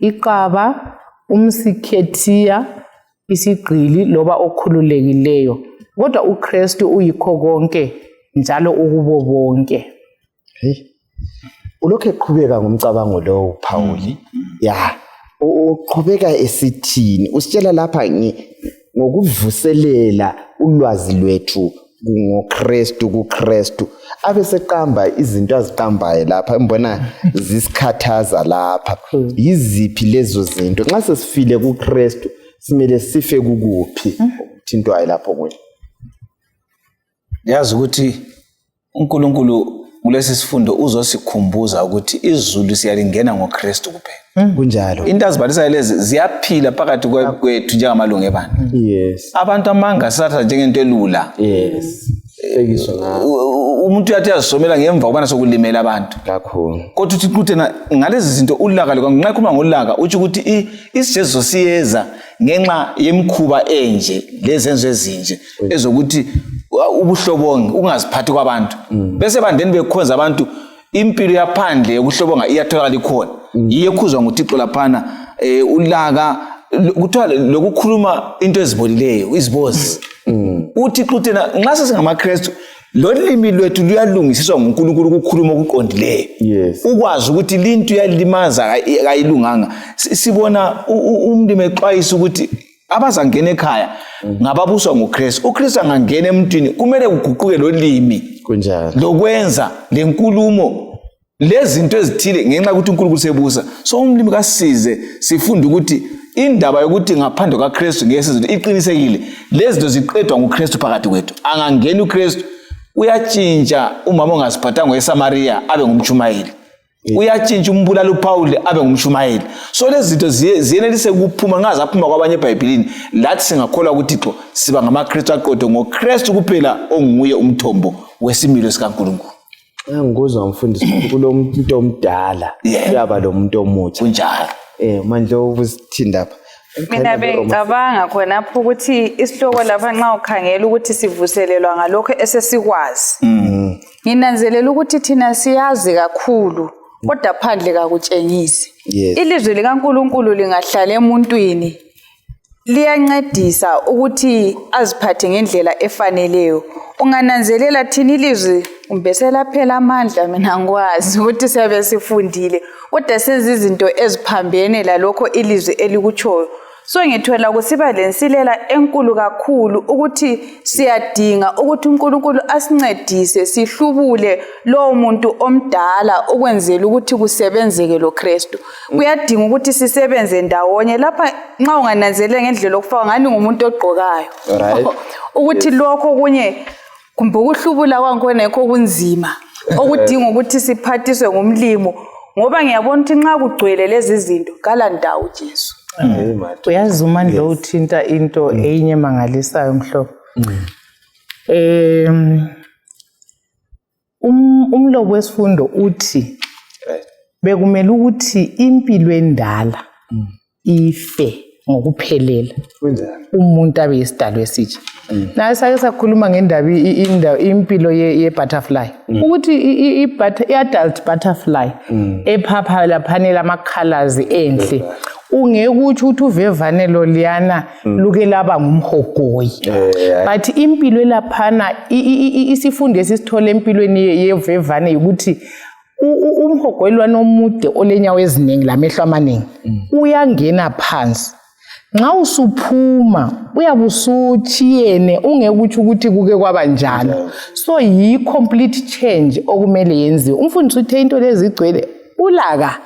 S3: iqaba, umSikhethiya, isigqili loba okhululekileyo, kodwa uKristu uyikho konke njalo ukubo bonke.
S1: Hey, ulokhu eqhubeka ngomcabango lowo Phawuli. Ya, uqhubeka esithini? Usitshela lapha ngokuvuselela ulwazi lwethu ngoKristu, kuKristu, abe seqamba izinto aziqambayo lapha, mbona zisikhathaza lapha. Yiziphi lezo zinto? Nxa sesifile kuKristu, simele sife kukuphi okuthintwayo lapho kuye?
S2: Yazi ukuthi uNkulunkulu kulesi sifundo uzosikhumbuza ukuthi izulu siyalingena ngoKristu kuphela.
S1: Kunjalo.
S2: Into azibalisayo lezi ziyaphila phakathi kwethu njengamalungu ebandla. Abantu amanga sisathatha njengento elula.
S1: Hlekiswa ngayo.
S2: Umuntu uyathi uyazisomela ngemva kokubana sokulimela abantu.
S1: Kakhulu.
S2: Kodwa uthi Qutena ngalezi zinto, ulaka luka, nxa ekhuluma ngolaka utsho ukuthi isijeziso siyeza ngenxa yemikhuba enje lezenzo ezinje, ezokuthi ubuhlobongi, ukungaziphathi kwabantu, bese bandeni bekhonza abantu, impilo yaphandle yokuhlobonga iyatholakala ikhona, yiyo ekhuzwa nguThixo laphana. Ulaka kuthiwa lokukhuluma into ezibolileyo, izibozi. UThixo uthena nxa sesingamaKristu, lolimi lwethu luyalungisiswa nguNkulunkulu ukukhuluma okuqondileyo, ukwazi ukuthi linto iyalimaza, kayilunganga. Sibona umlimi exwayisa ukuthi abazangena ekhaya ngababuswa nguKristu. UKristu angangena emntwini, kumele kuguquke lolimi, lokwenza, lenkulumo, lezinto ezithile, ngenxa yokuthi uNkulunkulu sebusa. So umlimi kasize sifunde ukuthi indaba yokuthi ngaphandle kwaKristu ngeke sizinto iqinisekile. Lezi zinto ziqedwa nguKristu phakathi kwethu. Angangena uKristu, uyatshintsha umama ongaziphathanga weSamariya abe ngumtshumayeli, uyatshintsha umbulali uPawuli abe ngumshumayeli. So lezi zinto ziyenelise ukuphuma nxa zaphuma kwabanye eBhayibhilini, lathi singakholwa kuThixo, siba ngamaKristu aqotho ngoKristu kuphela, onguye umthombo wesimilo sikaNkulunkulu.
S1: Ngikuzwa mfundisi, kulo muntu omdala kuyaba lo muntu omutsha.
S2: Kunjalo.
S1: Manje ubusithinda apha.
S4: Mina bengicabanga khonapho ukuthi isihloko lapha, nxa ukhangela ukuthi sivuselelwa ngalokho esesikwazi, nginanzelela ukuthi thina siyazi kakhulu, kodwa phandle kakutshengisi. Ilizwi likaNkulunkulu lingahlala emuntwini, liyancedisa ukuthi aziphathe ngendlela efaneleyo. Ungananzelela, thina ilizwi kumbe selaphela amandla, mina ngikwazi ukuthi siyabe sifundile, kodwa senza izinto eziphambene lalokho ilizwi elikutshoyo. So ngithola kusiba lensilela enkulu kakhulu ukuthi siyadinga ukuthi uNkulunkulu asincedise sihlubule lowo muntu omdala ukwenzela ukuthi kusebenzeke lo Kristu. Kuyadinga ukuthi sisebenze ndawonye lapha. Nxa ungananzelela ngendlela okufaka ngani, ngumuntu ogqokayo, ukuthi lokho kunye kumbe ukuhlubula kwangikhona yikho kunzima okudinga ukuthi siphathiswe ngumlimo, ngoba ngiyabona ukuthi nxa kugcwele lezi zinto, kala ndawo Jesu.
S1: Hey, madoda.
S3: Uyazi, uMandla, uthinta into eyinye emangalisayo, mhlobo. Umlobo wesifundo uthi bekumele ukuthi impilo endala ife ngokuphelela, umuntu abe yisidalwa esitsha. Naye sake sakhuluma ngendaba impilo ye-butterfly, ukuthi i-adult butterfly ephapha laphana lama-colours enhle, ungeke utsho ukuthi uvevane loluyana luke laba ngumhogoyi, but impilo elaphana, isifundo esisithola empilweni yevevane ukuthi Umhogwelwana omude olenyawo eziningi lamehlo amaningi uyangena phansi. Nxa usuphuma uyabe usutshiyene, ungeke utsho ukuthi kuke kwaba njalo. So yi-complete change okumele yenziwe. Umfundisi uthe into lezi igcwele ulaka.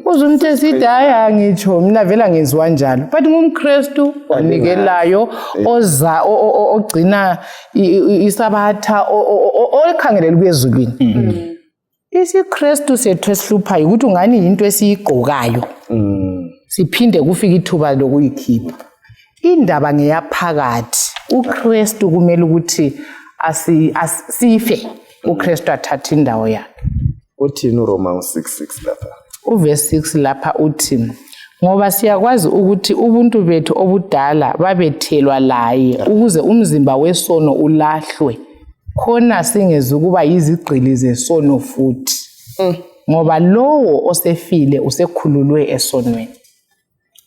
S3: Uze umuntu esithi hayi, angitsho mina vele angenziwa njalo, but ngumKristu onikelayo, oza ogcina isabatha, okhangelele ukuya ezulwini. IsiKristu sethu esihluphayo ukuthi ungani yinto esiyigqokayo, siphinde kufike ithuba lokuyikhipha. Indaba ngeyaphakathi. UKristu kumele ukuthi sife, uKristu athathe indawo yakhe.
S1: Uthini uRoma 6:6 lapha?
S3: Uvesi 6 lapha uthi, ngoba siyakwazi ukuthi ubuntu bethu obudala babethelwa laye ukuze umzimba wesono ulahlwe, khona singezukuba yizigqili zesono futhi, ngoba lowo osefile usekhululwe esonweni.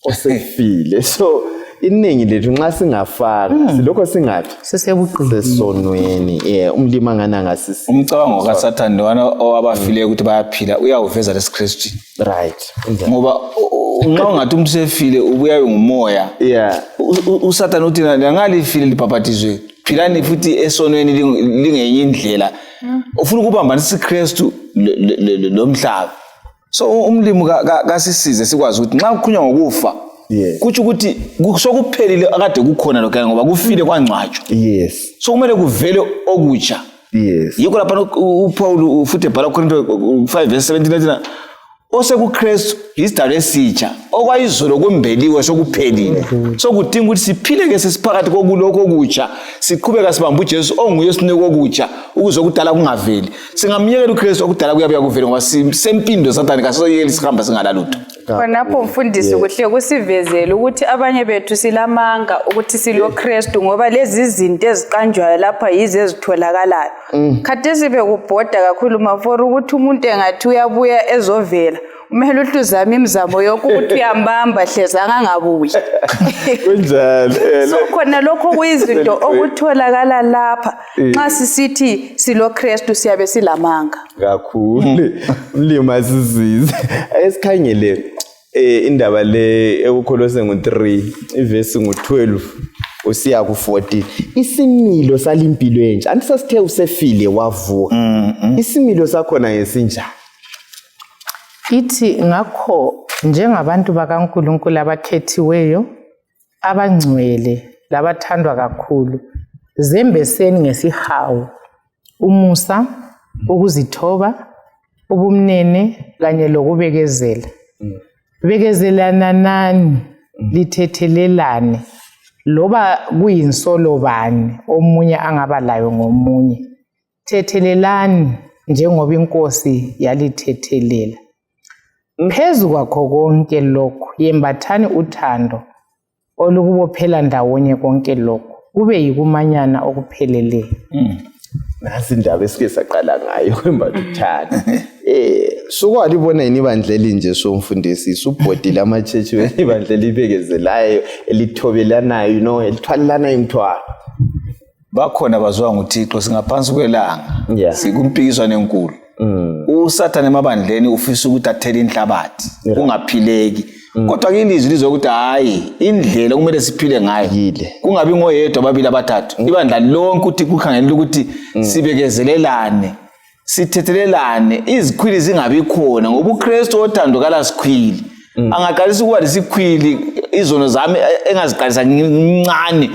S1: Osefile. So iningi lethu nxa singafaka silokho singathi
S3: sisebugqilini,
S1: sesonweni. Umlimi angani angasisi
S2: Umcabango kaSathane lwana owabafileyo ukuthi bayaphila uyawuveza lesiKristu.
S1: Right.
S2: Ngoba nxa ungathi umuntu usefile ubuya ngumoya. USathane uthi nangalifile libhabhatizwe, philani futhi esonweni lingenye indlela. Ufuna ukubambanisa isiKristu lomhlaba. So umlimi kasisize sikwazi ukuthi nxa kukhulunywa ngokufa, kutsho ukuthi sokuphelile akade kukhona lokhuyana, ngoba kufile kwangcwatshwa. So kumele kuvele okutsha. Yikho lapha uPaul futhi ebhala kuKorinto 5 verse 17 ethi osekuKristu yisidalwa esitsha, okwayizolo kumbeliwe, sokuphelile. So kudinga ukuthi siphile-ke sesiphakathi kokulokhu okutsha, siqhubeka sibamba uJesu onguye osinika okutsha ukuze okudala kungaveli. Singamyekela uKristu, okudala kuyabuya kuvele, ngoba sempindo Sathane kasoyekeli sihamba singalalutho.
S4: Khonapho mfundisi, kuhle kusivezele ukuthi abanye bethu silamanga ukuthi siloKristu, ngoba lezi zinto eziqanjwayo lapha yizo ezitholakalayo. Khathesi bekubhoda kakhulu mafora ukuthi umuntu engathi uyabuya ezovela, kumele uhle uzame imizamo yonke ukuthi uyambamba hleze angangabuyi.
S1: Kunjalo.
S4: So khona lokho kuyizinto okutholakala lapha. Nxa sisithi siloKristu siyabe silamanga.
S1: Kakhulu. Umlimi asisize. Ake sikhangele indaba le ekuKholose ngu-3, ivesi ngu-12 usiya ku-14. Isimilo salimpilo entsha. Anti sasithe usefile wavuka. Isimilo sakhona ngesinjani?
S3: Ithi, ngakho njengabantu bakaNkulunkulu abakhethiweyo, abangcwele labathandwa kakhulu, zembeseni ngesihawu, umusa, ukuzithoba, ubumnene kanye lokubekezela. Bekezelananani, lithethelelane, loba kuyinsolo bani omunye angaba layo ngomunye. Thethelelani njengoba iNkosi yalithethelela. Phezu kwakho konke lokhu, yembathani uthando olukubophela ndawonye konke lokhu, kube yikumanyana okupheleleyo.
S1: Nasi indaba esike saqala ngayo, kwembatha uthando. Sukwalibona yini ibandla elinje, somfundisi? Subhodile ama-church, ibandla elibekezelayo, elithobelanayo, elithwalelanayo imithwalo.
S2: Bakhona baziwa nguThixo, singaphansi kwelanga. Sikumpikiswano enkulu. USathane emabandleni ufisa ukuthi athele inhlabathi, kungaphileki. Kodwa ke ilizwi lizokuthi hayi, indlela okumele siphile ngayo
S1: Yile.
S2: kungabi ngoyedwa, ababili, abathathu, ibandla lonke ukuthi kukhangelela ukuthi sibekezelelane, sithethelelane, izikhwili zingabi khona, ngoba uKristu othando kalasikhwili. Angaqalisa ukuba lesikhwili, izono zami engaziqalisa ngincane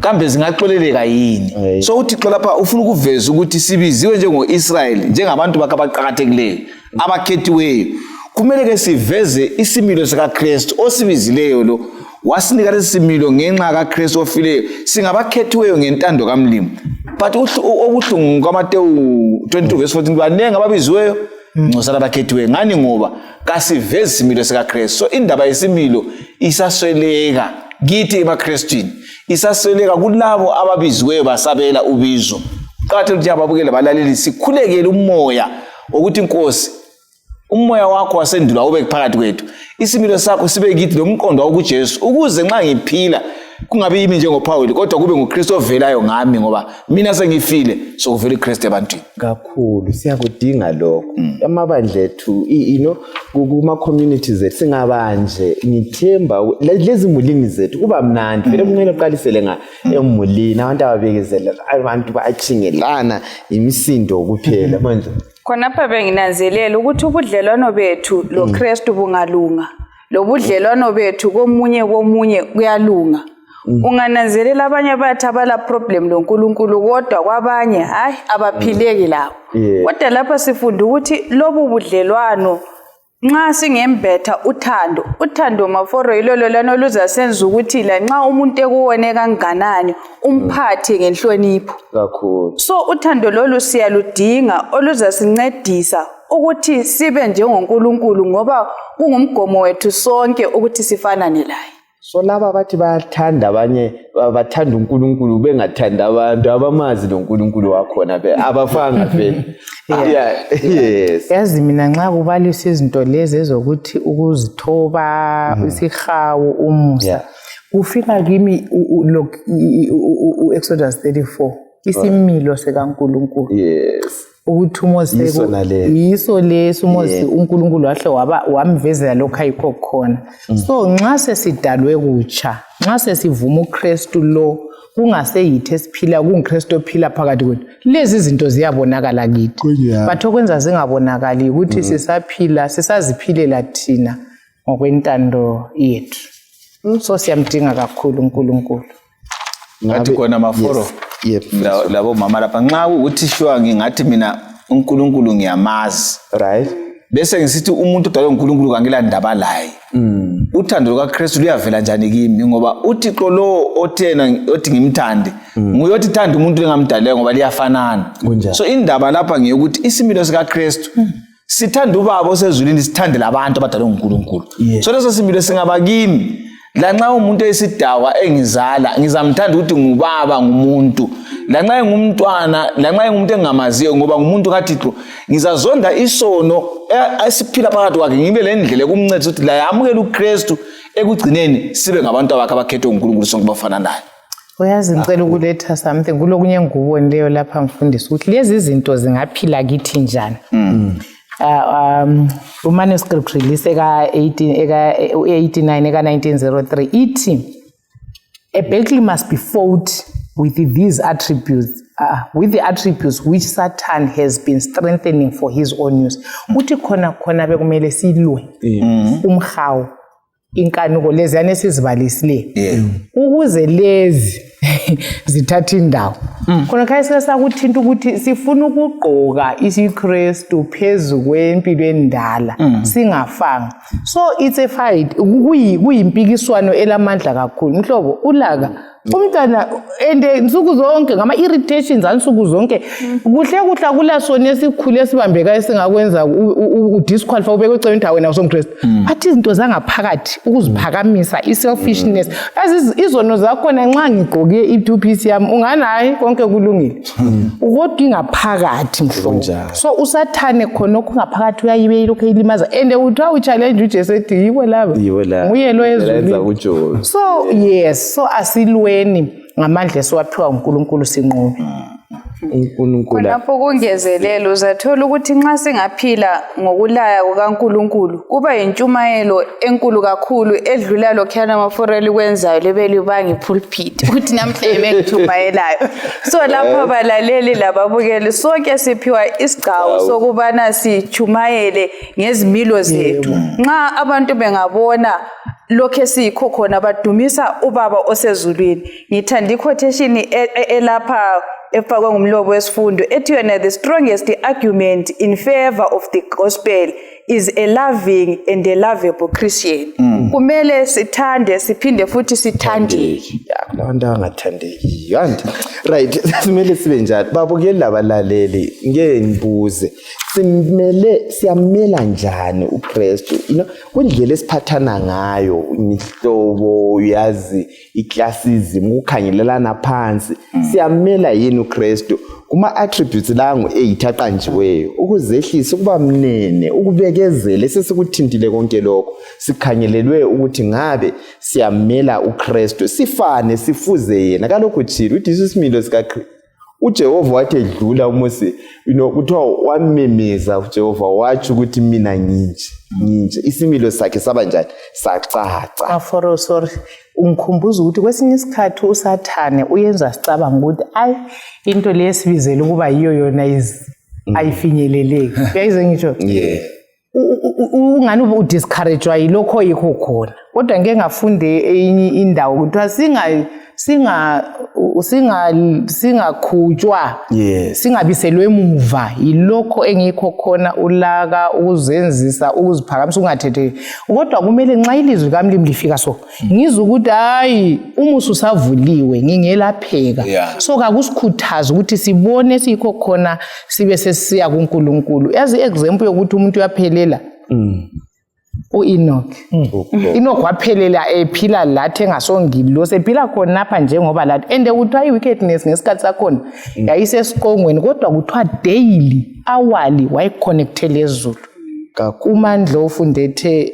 S2: kambe zingaxoleleka yini? So uThixo lapha ufuna ukuveza ukuthi sibiziwe njengo-Israyeli, njengabantu bakhe abaqakathekileyo, abakhethiweyo. Kumele ke siveze isimilo sikaKristu osibizileyo lo wasinika lesi similo ngenxa kaKristu ofileyo. Singabakhethiweyo ngentando kaMlimi, but okubuhlungu kwaMatewu 22 verse 14, baningi ababiziweyo, ngcosana abakhethiweyo. Ngani? Ngoba kasivezi isimilo sikaKristu. So indaba yesimilo isasweleka kithi emaKristwini, isasweleka kulabo ababiziweyo basabela ubizo. Kuqakathekile ukuthi ababukele, balaleli, sikhulekele umoya wokuthi, Nkosi, umoya wakho wasendulo awube phakathi kwethu, isimilo sakho sibe kithi, lomqondo wakho kuJesu, ukuze nxa ngiphila Kungabi yimi njengoPhawuli, kodwa kube nguKristu ovelayo ngami, ngoba mina sengifile, sokuvela uKristu ebantwini.
S1: Kakhulu siyakudinga lokho amabandla ethu, kuma-communities ethu singabanje. Ngithemba lezi mulini zethu kuba mnandi vele. Kumele uqalisele nga emulini, abantu ababekezelela, abantu bayachingelana, imisindo kuphela manje.
S4: Khonapha benginanzelela ukuthi ubudlelwano bethu loKristu bungalunga, lobudlelwano bethu komunye komunye kuyalunga. Ungananzelela abanye bathi abala problem loNkulunkulu, kodwa kwabanye hayi, abaphileki labo. Kodwa lapha sifunda ukuthi lobu budlelwano nxa singembetha uthando, uthando maforo yilolo lana oluzasenza ukuthi lanxa umuntu ekuwone kanganani umphathe ngenhlonipho.
S1: Kakhulu.
S4: So uthando lolu siyaludinga, oluzasincedisa ukuthi sibe njengoNkulunkulu, ngoba kungumgomo wethu sonke ukuthi sifanane laye.
S1: So laba bathi bayathanda abanye, bathanda uNkulunkulu bengathandi abantu, abamazi lo Nkulunkulu wakhona, abafanga vele. Yeah, yes.
S3: Yazi mina nxa kubalisa izinto lezi ezokuthi ukuzithoba, isihawu, umusa, kufika kimi u-Exodus 34, isimilo sikaNkulunkulu, ukuthi uMose
S1: Yiso naleso.
S3: Yiso leso uMose uNkulunkulu wahle waba wamvezela lokho ayikho khona. So nxa sesidalwe kutsha, nxa sesivuma uKristu lo, kungaseyithi esiphila, kunguKristu ophila phakathi kwethu, lezi zinto ziyabonakala kithi. But okwenza zingabonakali ukuthi sisaphila, sisaziphilela thina ngokwentando yethu. So siyamdinga kakhulu uNkulunkulu.
S2: Ngathi khona maforo.
S1: Yes. Yep.
S2: Labo mama lapha, nxa kuwukuthi sure ngingathi mina uNkulunkulu ngiyamazi, bese ngisithi umuntu odalwe nguNkulunkulu kangila ndaba laye, uthando lukaKristu luyavela njani kimi? Ngoba uThixo lo othena othi ngimthande nguye othi thanda umuntu engamdalileyo, ngoba liyafanana.
S1: Kunjalo.
S2: So indaba lapha ngeyokuthi isimilo sikaKristu sithanda ubaba osezulwini, sithande labantu abadalwe nguNkulunkulu. So leso similo singaba kimi, lanxa umuntu eyisidakwa engizala, ngizamthanda ukuthi ngubaba, ngumuntu, lanxa engumntwana, lanxa engumuntu engingamaziyo, ngoba ngumuntu kaThixo. Ngizazonda isono esiphila phakathi kwakhe, ngibe le ndlela ekumncedisa ukuthi laye amukele uKristu, ekugcineni sibe ngabantu abakhe abakhethwe nguNkulunkulu sonke bafananayo.
S3: Uyazi, ngicela ukuletha something kulokunye engikubonileyo lapha, mfundisi, ukuthi lezi zinto zingaphila kithi njani. Umanuscript release eka-18 eka-89 eka-1903 ithi a battle must be fought with these attributes, with the attributes which Satan has been strengthening for his own use. Uthi khona khona bekumele silwe umhawu, inkanuko leziyana esizibalisileyo, ukuze lezi zithathe indawo khona. Khaya sike sakuthinta ukuthi sifuna ukugqoka isiKristu phezu kwempilo endala singafanga. So it's a fight, kuyimpikiswano elamandla kakhulu. Mhlobo ulaka umntana and nsuku zonke ngama-irritations ansuku zonke, kuhle kuhle akulasoni esikhulu esibambekayo esingakwenza udisqualify, ubeke eceleni ukuthi wena usomKristu, but izinto zangaphakathi, ukuziphakamisa, i-selfishness, yazi izono zakhona, nxa ngigqoke i-two piece yami ungani hayi konke kulungile, kodwa ingaphakathi, mhlobo.
S1: Kunjalo.
S3: So uSathane khonokho ngaphakathi uyayibe lokhu eyilimaza, and uthiwa uchallenge uJesu ethi yibo laba.
S1: Yibo laba.
S3: Nguye lo
S1: Yenza
S3: ezulwini.
S1: kuJobe.
S3: So yes, so asilweni ngamandla esiwaphiwa nguNkulunkulu, sinqobe.
S1: uNkulunkulu.
S4: Khonapho kungezelela, uzathola ukuthi nxa singaphila ngokulaya kukaNkulunkulu kuba yintshumayelo enkulu kakhulu edlula lokhuyana amaforo elikwenzayo libe libanga ipulpit ukuthi namhla yimi engitshumayelayo. So lapha balaleli lababukeli, sonke siphiwa isigcawu sokubana sitshumayele ngezimilo zethu. Nxa abantu bengabona lokho esiyikho khona, badumisa ubaba osezulwini. Ngithanda iquotation elapha efakwe ngumlobo wesifundo ethi yona, "The strongest argument in favor of the gospel is a loving and a lovable Christian." Kumele sithande, siphinde futhi sithandeke.
S1: Ya, kulabantu abangathandekiyo anti. Right, simele sibe njalo. Babukeli labalaleli, ngeke ngibuze, simele siyamela njani uKristu kundlela esiphathana ngayo, imihlobo, uyazi, iclassism, ukukhangelelana phansi? Siyamela yini uKristu? Kuma-attributes la ngu-8 aqanjiweyo, ukuzehlisa, ukuba mnene, ukubekezela, esesikuthintile konke lokho, sikhangelelwe ukuthi ngabe siyamela uKristu, sifane sifuze yena. Kalokhu tshilo ukuthi yiso isimilo sikaKristu. UJehova wathi edlula uMose, you know, kuthiwa wamemeza uJehova watsho ukuthi mina nginje nginje. Isimilo sakhe saba njani? Sacaca.
S3: Aforo, sorry, ungikhumbuza ukuthi kwesinye isikhathi uSathane uyenza sicabanga ukuthi ayi, into le esibizela ukuba yiyo yona is ayifinyeleleki. Uyayize ngitsho?
S1: Yeah.
S3: Ungani udiscouragewa yilokho yikho khona, kodwa ngike ngafunde eyinye indawo kuthiwa singakhutshwa, singabiselwe emuva yilokho engikho khona, ulaka, ukuzenzisa, ukuziphakamisa, ukungathetheki. Kodwa kumele nxa ilizwi kaMlimi lifika so ngizwe ukuthi hayi, umusa usavuliwe, ngingelapheka. So kakusikhuthaza ukuthi sibone siyikho khona, sibe sesiya kuNkulunkulu. Yazi i-example yokuthi umuntu uyaphelela, u-Enoch. Enoch waphelela ephila lathi engasongilosi, ephila khonapha njengoba lathi, and kuthiwa i-wickedness ngesikhathi sakhona yayisesiqongweni, kodwa kuthiwa daily, hourly wayeconnecte lezulu. UMandla ofunde ethe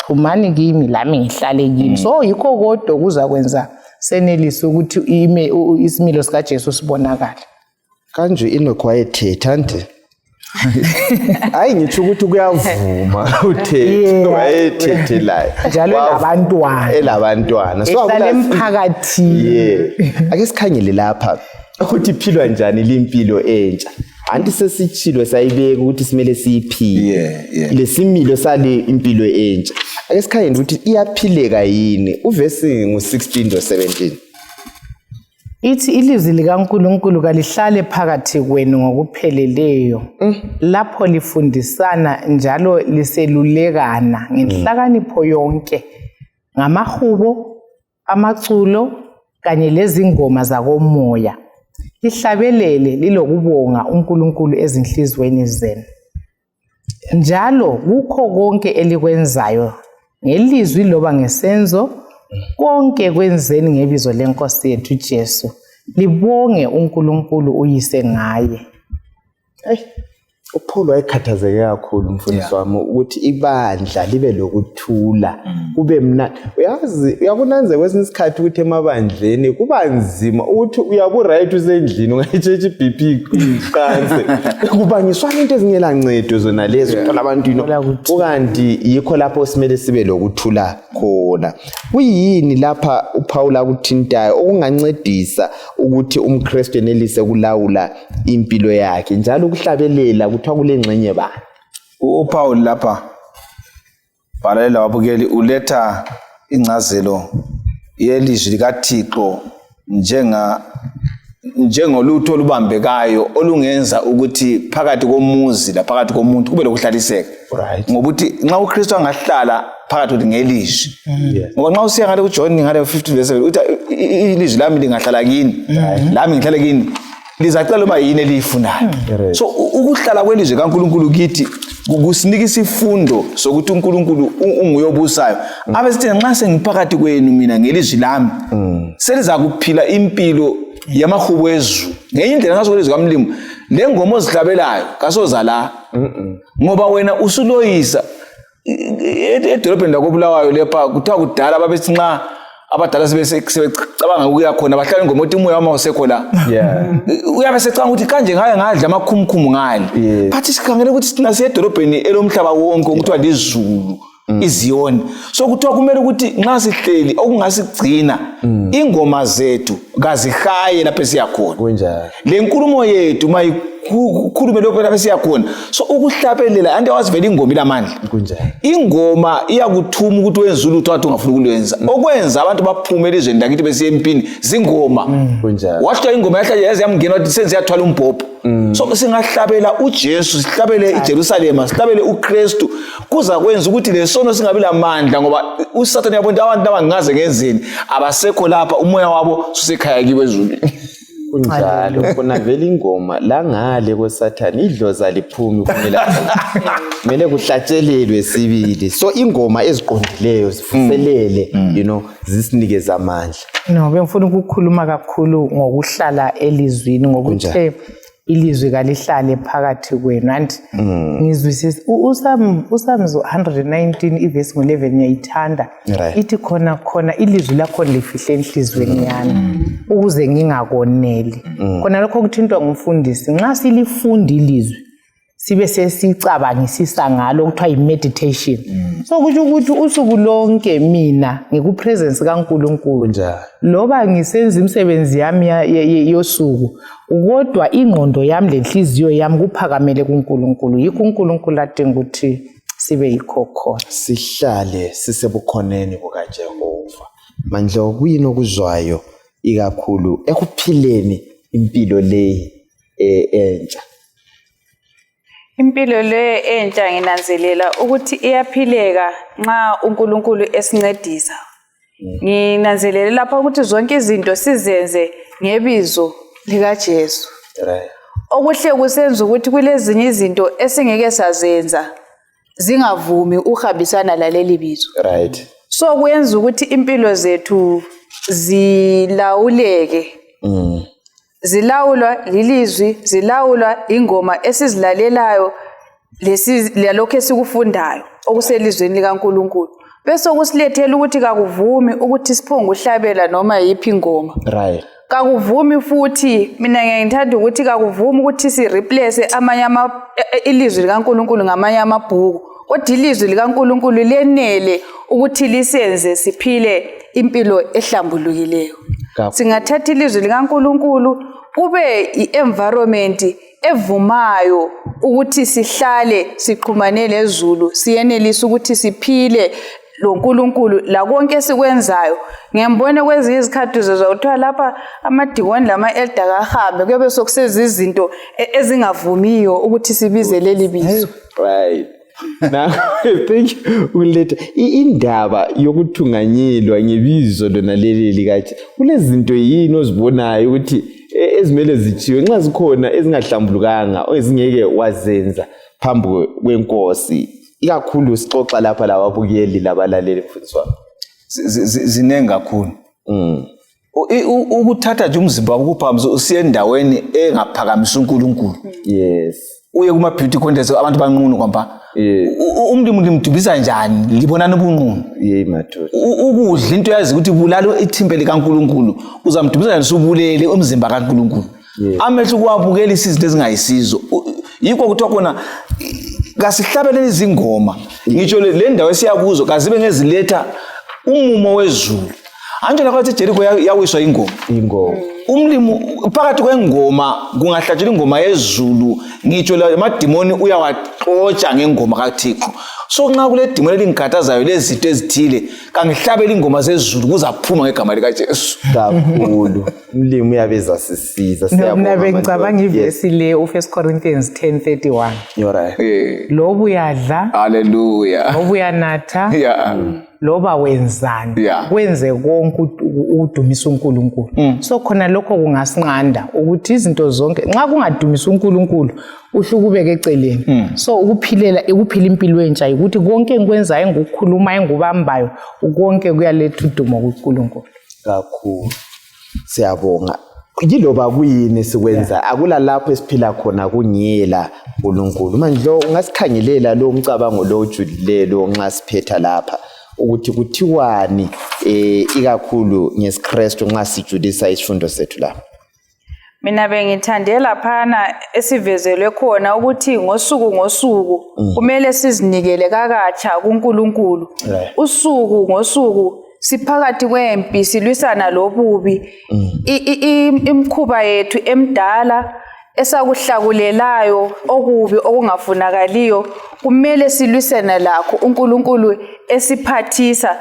S3: xhumani kimi lami ngihlale kimi. So yikho kodwa kuzakwenza senelise ukuthi isimilo sikaJesu sibonakale.
S1: Kanje Enoch wayethetha nje? Hayi, ngitsho ukuthi kuyavuma uthethe, wayethethe laye.
S3: Njalo elabantwana.
S1: Elabantwana. So
S3: ehlala emphakathini.
S1: Yeah. Ake sikhangele lapha ukuthi iphilwa njani limpilo entsha. Anti sesitshilo sayibeka ukuthi simele siyiphile lesimilo sale impilo entsha. Ake sikhangele ukuthi iyaphileka yini. Uvesi ngu-16 to 17.
S3: Ithi ilizwi likaNkulunkulu kalihlale phakathi kwenu ngokupheleleyo, lapho lifundisana njalo liselulekana ngenhlakanipho yonke, ngamahubo, amaculo kanye lezingoma zakomoya, lihlabelele lilokubonga uNkulunkulu ezinhliziyweni zenu. Njalo kukho konke elikwenzayo, ngelizwi loba ngesenzo, konke kwenzeni ngebizo lenkosi yethu Jesu, libonge uNkulunkulu uyise ngaye.
S1: uPaul wayekhathazeke kakhulu, mfundisi wami, ukuthi ibandla libe lokuthula, kube mnandi. Uyazi, uyakunanze kwesinye isikhathi ukuthi emabandleni kuba nzima ukuthi uyabu-right usendlini, ungayitshetshi i-BP iqanse, kubangiswana into ezingelancedo zona lezo, uthola abantu kukanti yikho lapho simele sibe lokuthula khona. Kuyini lapha uPaul akuthintayo okungancedisa ukuthi umKristu enelise ukulawula impilo yakhe, njalo ukuhlabelela kuthiwa kule ngxenye bani?
S2: UPaul lapha, bhalalela wabukeli, uletha ingcazelo yelizwi likaThixo njengolutho olubambekayo olungenza ukuthi phakathi komuzi laphakathi komuntu kube lokuhlaliseka, ngokuthi nxa uKristu angahlala phakathi kwethu ngelizwi, ngoba nxa usiya ngale kuJohn ngale 15 verse 7 uthi ilizwi lami lingahlala kini, lami ngihlale kini, lizacela noma yini eliyifunayo. So ukuhlala kwelizwi kaNkulunkulu kithi kusinika isifundo sokuthi uNkulunkulu unguye obusayo. Abe sithi nxa sengiphakathi kwenu mina ngelizwi lami, selizakuphila impilo yamahubo ezulu ngenye indlela. Ngaso kwelizwi kaMlimu, le ngoma ozihlabelayo kasoza la, ngoba wena usuloyisa. Edolobheni lakoBulawayo lepha kuthiwa kudala babethi nxa abadala sebecabanga ukuya khona bahlala ingoma ukuthi umoya wami awusekho la. Uyabe secabanga ukuthi kanje ngaye ngadla amakhumukhumu ngale, but sikhangele ukuthi thina siye edolobheni elomhlaba wonke okuthiwa lizulu, iZiyoni. So kuthiwa kumele ukuthi nxa sihleli, okungasigcina, ingoma zethu kazihaye lapho esiya khona. Le nkulumo yethu mayikhulume lokho lapho esiya khona. So ukuhlabelela, anti awazi vele ingoma ilamandla. Ingoma iyakuthuma ukuthi wenze ulutho wathi ungafuni ukulwenza. Okwenza abantu baphume elizweni lakithi besiya empini zingoma. Wahlwa ingoma yahlala yaze yamngena, wathi senze yathwala umbhobho. So singahlabela uJesu, sihlabele iJerusalema, sihlabele uKristu, kuza kwenza ukuthi lesono singabi lamandla, ngoba uSathane uyabona ukuthi abantu abangaze ngenzeni abasekho lapha, umoya wabo susekhaya kibo ezulwini.
S1: Kunjalo khona vele, ingoma langale kwesathane idlozi aliphumi, kumele kuhlatshelelwe sibili. So ingoma eziqondileyo zivuselele, zisinikeze amandla.
S3: No, bengifuna ukukhuluma kakhulu ngokuhlala elizwini, ngokuthe Ilizwi kalihlale phakathi kwenu anti ngizwisisa uPsalms 119 ivesi ngo-11 ngiyayithanda. Ithi khona khona ilizwi lakho lifihle enhliziyweni yami ukuze ngingakoneli. Khona lokho kuthintwa ngumfundisi, nxa silifunda ilizwi sibe sesicabangisisa ngalo, okuthiwa yi-meditation. So kusho ukuthi usuku lonke mina ngiku-presence kaNkulunkulu.
S1: Kunjalo.
S3: Loba ngisenza imisebenzi yami yosuku, kodwa ingqondo yami lenhliziyo yami kuphakamele kuNkulunkulu. Yikho uNkulunkulu adinga ukuthi sibe yikho khona.
S1: Sihlale sisebukhoneni bukaJehova. Mandlo, kuyini okuzwayo ikakhulu ekuphileni impilo leyi entsha?
S4: Impilo le entsha nginanzelela ukuthi iyaphileka nxa uNkulunkulu esincedisa. Nginanzelele lapha ukuthi zonke izinto sizenze ngebizo likaJesu. Okuhle kusenza ukuthi kulezinye izinto esingeke sazenza zingavumi ukuhambisana laleli bizo. So kuyenza ukuthi impilo zethu zilawuleke. Zilawulwa lilizwi, zilawulwa ingoma esizilalelayo lalokhu esikufundayo okuselizweni likaNkulunkulu. Bese kusilethela ukuthi kakuvumi ukuthi siphonge uhlabela noma yiphi ingoma. Kakuvumi futhi, mina ngiyaye ngithanda ukuthi kakuvumi ukuthi si-replace amanye ilizwi likaNkulunkulu ngamanye amabhuku. Kodwa ilizwi likaNkulunkulu lenele ukuthi lisenze siphile impilo ehlambulukileyo. Singathatha ilizwi likaNkulunkulu kube i-environment evumayo ukuthi sihlale sixhumane lezulu, siyenelise ukuthi siphile loNkulunkulu la konke esikwenzayo. Ngiyambona kwezinye izikhathi uzozwa kuthiwa lapha amadikoni lama-elda kahambe, kuyabe sokuseza izinto ezingavumiyo ukuthi sibize leli bizo.
S1: Now, I think uletha indaba yokuthunganyelwa ngebizo lona leli likathi kulezinto yini ozibonayo ukuthi ezimele zitshiwe nxa zikhona ezingahlambulukanga ezingeke wazenza phambi kwenkosi, ikakhulu sixoxa lapha lababukeli labalaleli mfundisi wami?
S2: Ziningi kakhulu. Ukuthatha nje umzimba wakho ukuphakamisa usiye endaweni engaphakamisa uNkulunkulu. Uye kuma beauty contest abantu banqunu kwamba. Umuntu limdubisa njani? Libonana ubunqunu.
S1: Yey madoda.
S2: Ukudla into yazi ukuthi bulala ithimbe likaNkulunkulu. Uzamdubisa njani usubulele umzimba kaNkulunkulu? Amehlo kuwabukela izinto ezingayisizo. Yikho kuthiwa khona kasihlabeleni izingoma. Ngitsho le ndawo esiyakuzo kazibe ngeziletha umumo wezulu. Anjena kwathi Jericho yawiswa ingoma.
S1: Ingoma.
S2: Umlimi phakathi kwengoma kungahlatshelwa ingoma yezulu, ngitsho la amadimoni uyawaxotsha ngengoma kaThixo. So nxa kule dimoni elingikhathazayo lezinto ezithile, kangihlabele ingoma zezulu kuzaphuma ngegama likaJesu.
S1: Kakhulu. Umlimi uyabe ezasisiza.
S3: Mina bengicabanga ivesi le u1 Corinthians 10:31.
S1: You're right.
S3: Lobu uyadla.
S2: Hallelujah.
S3: Lobu uyanatha. Loba wenzani, kwenze konke udumisa uNkulunkulu. So khona lokho kungasinqanda ukuthi izinto zonke nxa kungadumisa uNkulunkulu uhlukubeke eceleni. So ukuphilela ukuphila impilo entsha ukuthi konke engikwenzayo, engikukhuluma, engikubambayo, konke kuyaletha udumo kuNkulunkulu.
S1: Kakhulu. Siyabonga. Yiloba kuyini sikwenza, akula lapho esiphila khona kungela uNkulunkulu. Manje lo ungasikhangelela lo umcabango lo ujulileyo nxa siphetha lapha ukuthi kuthiwani ikakhulu ngesiKristu nxa sijulisa isifundo sethu lapha.
S4: Mina bengithande laphana esivezelwe khona ukuthi ngosuku ngosuku kumele sizinikele kakatsha kuNkulunkulu. Usuku ngosuku siphakathi kwempi silwisana lobubi. Imikhuba yethu emdala esakuhlakulelayo okubi okungafunakaliyo kumele silwisane lakho. uNkulunkulu esiphathisa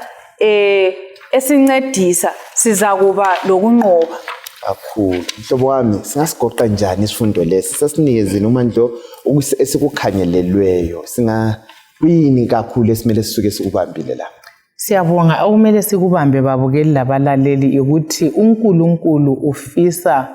S4: esincedisa sizakuba lokunqoba.
S1: Kakhulu. Mhlobo wami, singasigoqa njani isifundo lesi? Sasinikezile uMandlo esikukhangelelweyo. Kuyini kakhulu esimele sisuke sikubambile la?
S3: Siyabonga. Okumele sikubambe babukeli labalaleli ukuthi uNkulunkulu ufisa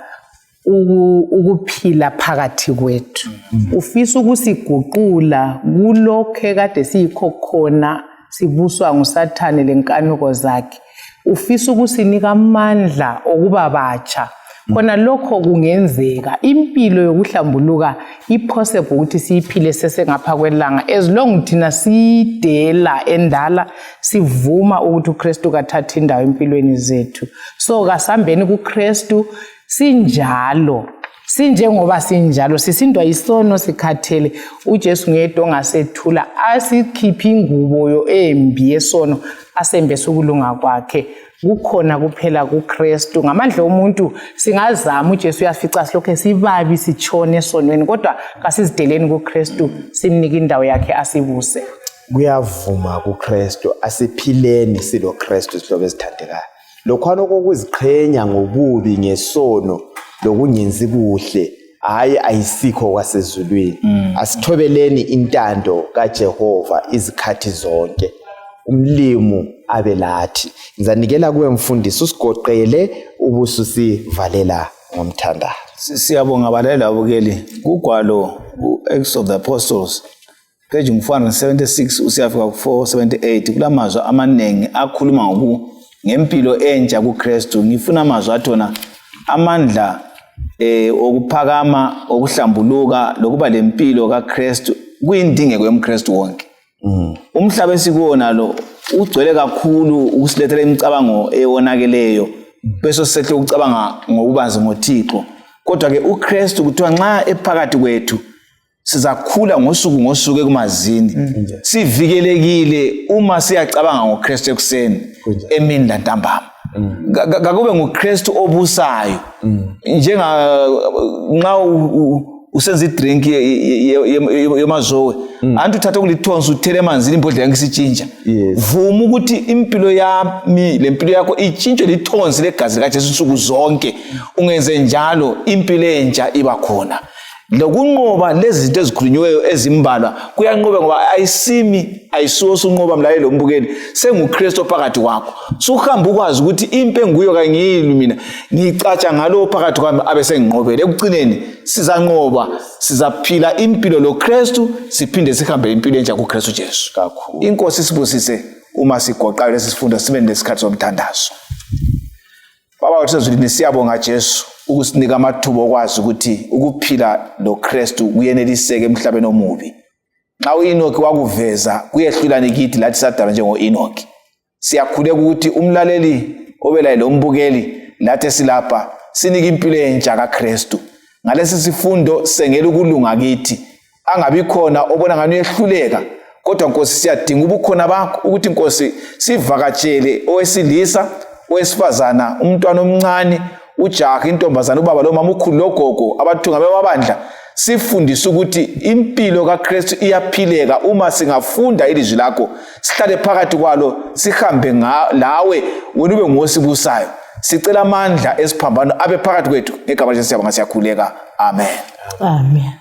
S3: ukuphila phakathi kwethu. Ufisa ukusiguqula kulokho ekade siyikho khona sibuswa nguSathane lenkanuko zakhe. Ufisa ukusinika amandla okuba batsha. Khona lokho kungenzeka. Impilo yokuhlambuluka i-possible ukuthi siyiphile sesengapha kwelanga, as long thina siyidela endala, sivuma ukuthi uKristu kathatha indawo empilweni zethu. So kasambeni kuKristu sinjalo, sinjengoba sinjalo, sisindwa isono, sikhathele. UJesu ngedwa ongasethula, asikhiphe ingubo yo embi yesono, asembese ukulunga kwakhe. Kukhona kuphela kuKristu. Ngamandla omuntu singazama, uJesu uyafica silokhe sibabi, sitshone esonweni, kodwa kasizideleni kuKristu, simnike indawo yakhe, asibuse.
S1: Kuyavuma kuKristu. Asiphileni siloKristu, sihlobo ezithandekayo. Lokhwana kokuziqhenya ngobubi, ngesono lokungenzi kuhle, hayi, ayisikho kwasezulwini. Asithobeleni intando kaJehova izikhathi zonke, umlimu abe lathi. Ngizanikela kuwe mfundisi, usigoqele ubususivalela ngomthandazo.
S2: Siyabonga abalaleli abukeli. Kugwalo u-Acts of the Apostles, page ngu-476 usiyafika ku-478, kulamazwi amaningi akhuluma ngempilo entsha kuKristu. Ngifuna amazwi athona amandla okuphakama, okuhlambuluka lokuba lempilo kaKristu kuyindingeko yomKristu wonke. Umhlaba esikuwona lo ugcwele kakhulu ukusilethela imicabango ewonakeleyo, bese sisehle ukucabanga ngokubanzi ngoThixo. Kodwa ke uKristu kuthiwa nxa ephakathi kwethu sizakhula ngosuku ngosuku ekumazini. Sivikelekile uma siyacabanga ngoKristu ekuseni, emini lantambama. Kakube nguKristu obusayo. Njenga nxa usenza idrink yemazowe, anti uthatha kulithonsi uthele emanzini, imbodlela yanke isitshintsha. Vuma ukuthi impilo yami lempilo yakho itshintshwe lithonsi legazi likaJesu nsuku zonke. Ungenze njalo, impilo entsha iba khona lokunqoba lezi zinto ezikhulunyiweyo ezimbalwa. Kuyanqoba ngoba ayisimi, ayisuwo osunqoba, mlaleli lombukeli, senguKristu phakathi kwakho. Suhamba ukwazi ukuthi impi enguyo kangiyilwi mina, ngicatsha ngalowo phakathi kwami abe senginqobele. Ekucineni sizanqoba, sizaphila impilo loKristu, siphinde sihambe impilo entsha kuKristu Jesu.
S1: Kakhulu.
S2: Inkosi isibusise. Uma sigoqayo lesi sifundo, sibe nesikhathi somthandazo. Baba wethu ezulwini, siyabonga Jesu ukusinika amathuba okwazi ukuthi ukuphila loKristu kuyeneliseka emhlabeni omubi. Nxa u-Enoki wakuveza, kuyehlulani kithi lathi sadalwa njengo-Enoki? Siyakhuleka ukuthi umlaleli obelaye lombukeli lathi esilapha sinike impilo entsha kaKristu. Ngalesi sifundo sengela ukulunga kithi, angabi khona obona ngani uyehluleka, kodwa Nkosi siyadinga ubukhona bakho ukuthi Nkosi sivakatshele owesilisa, owesifazana, umntwana omncane, ujaha, intombazana, ubaba lomama, ukhulu logogo, abathunga bemabandla. Sifundise ukuthi impilo kaKristu iyaphileka uma singafunda ilizwi lakho, sihlale phakathi kwalo, sihambe lawe, wena ube ngosibusayo. Sicela amandla esiphambano abe phakathi kwethu. Ngegama likaJesu siyabonga, siyakhuleka, amen.
S3: Amen.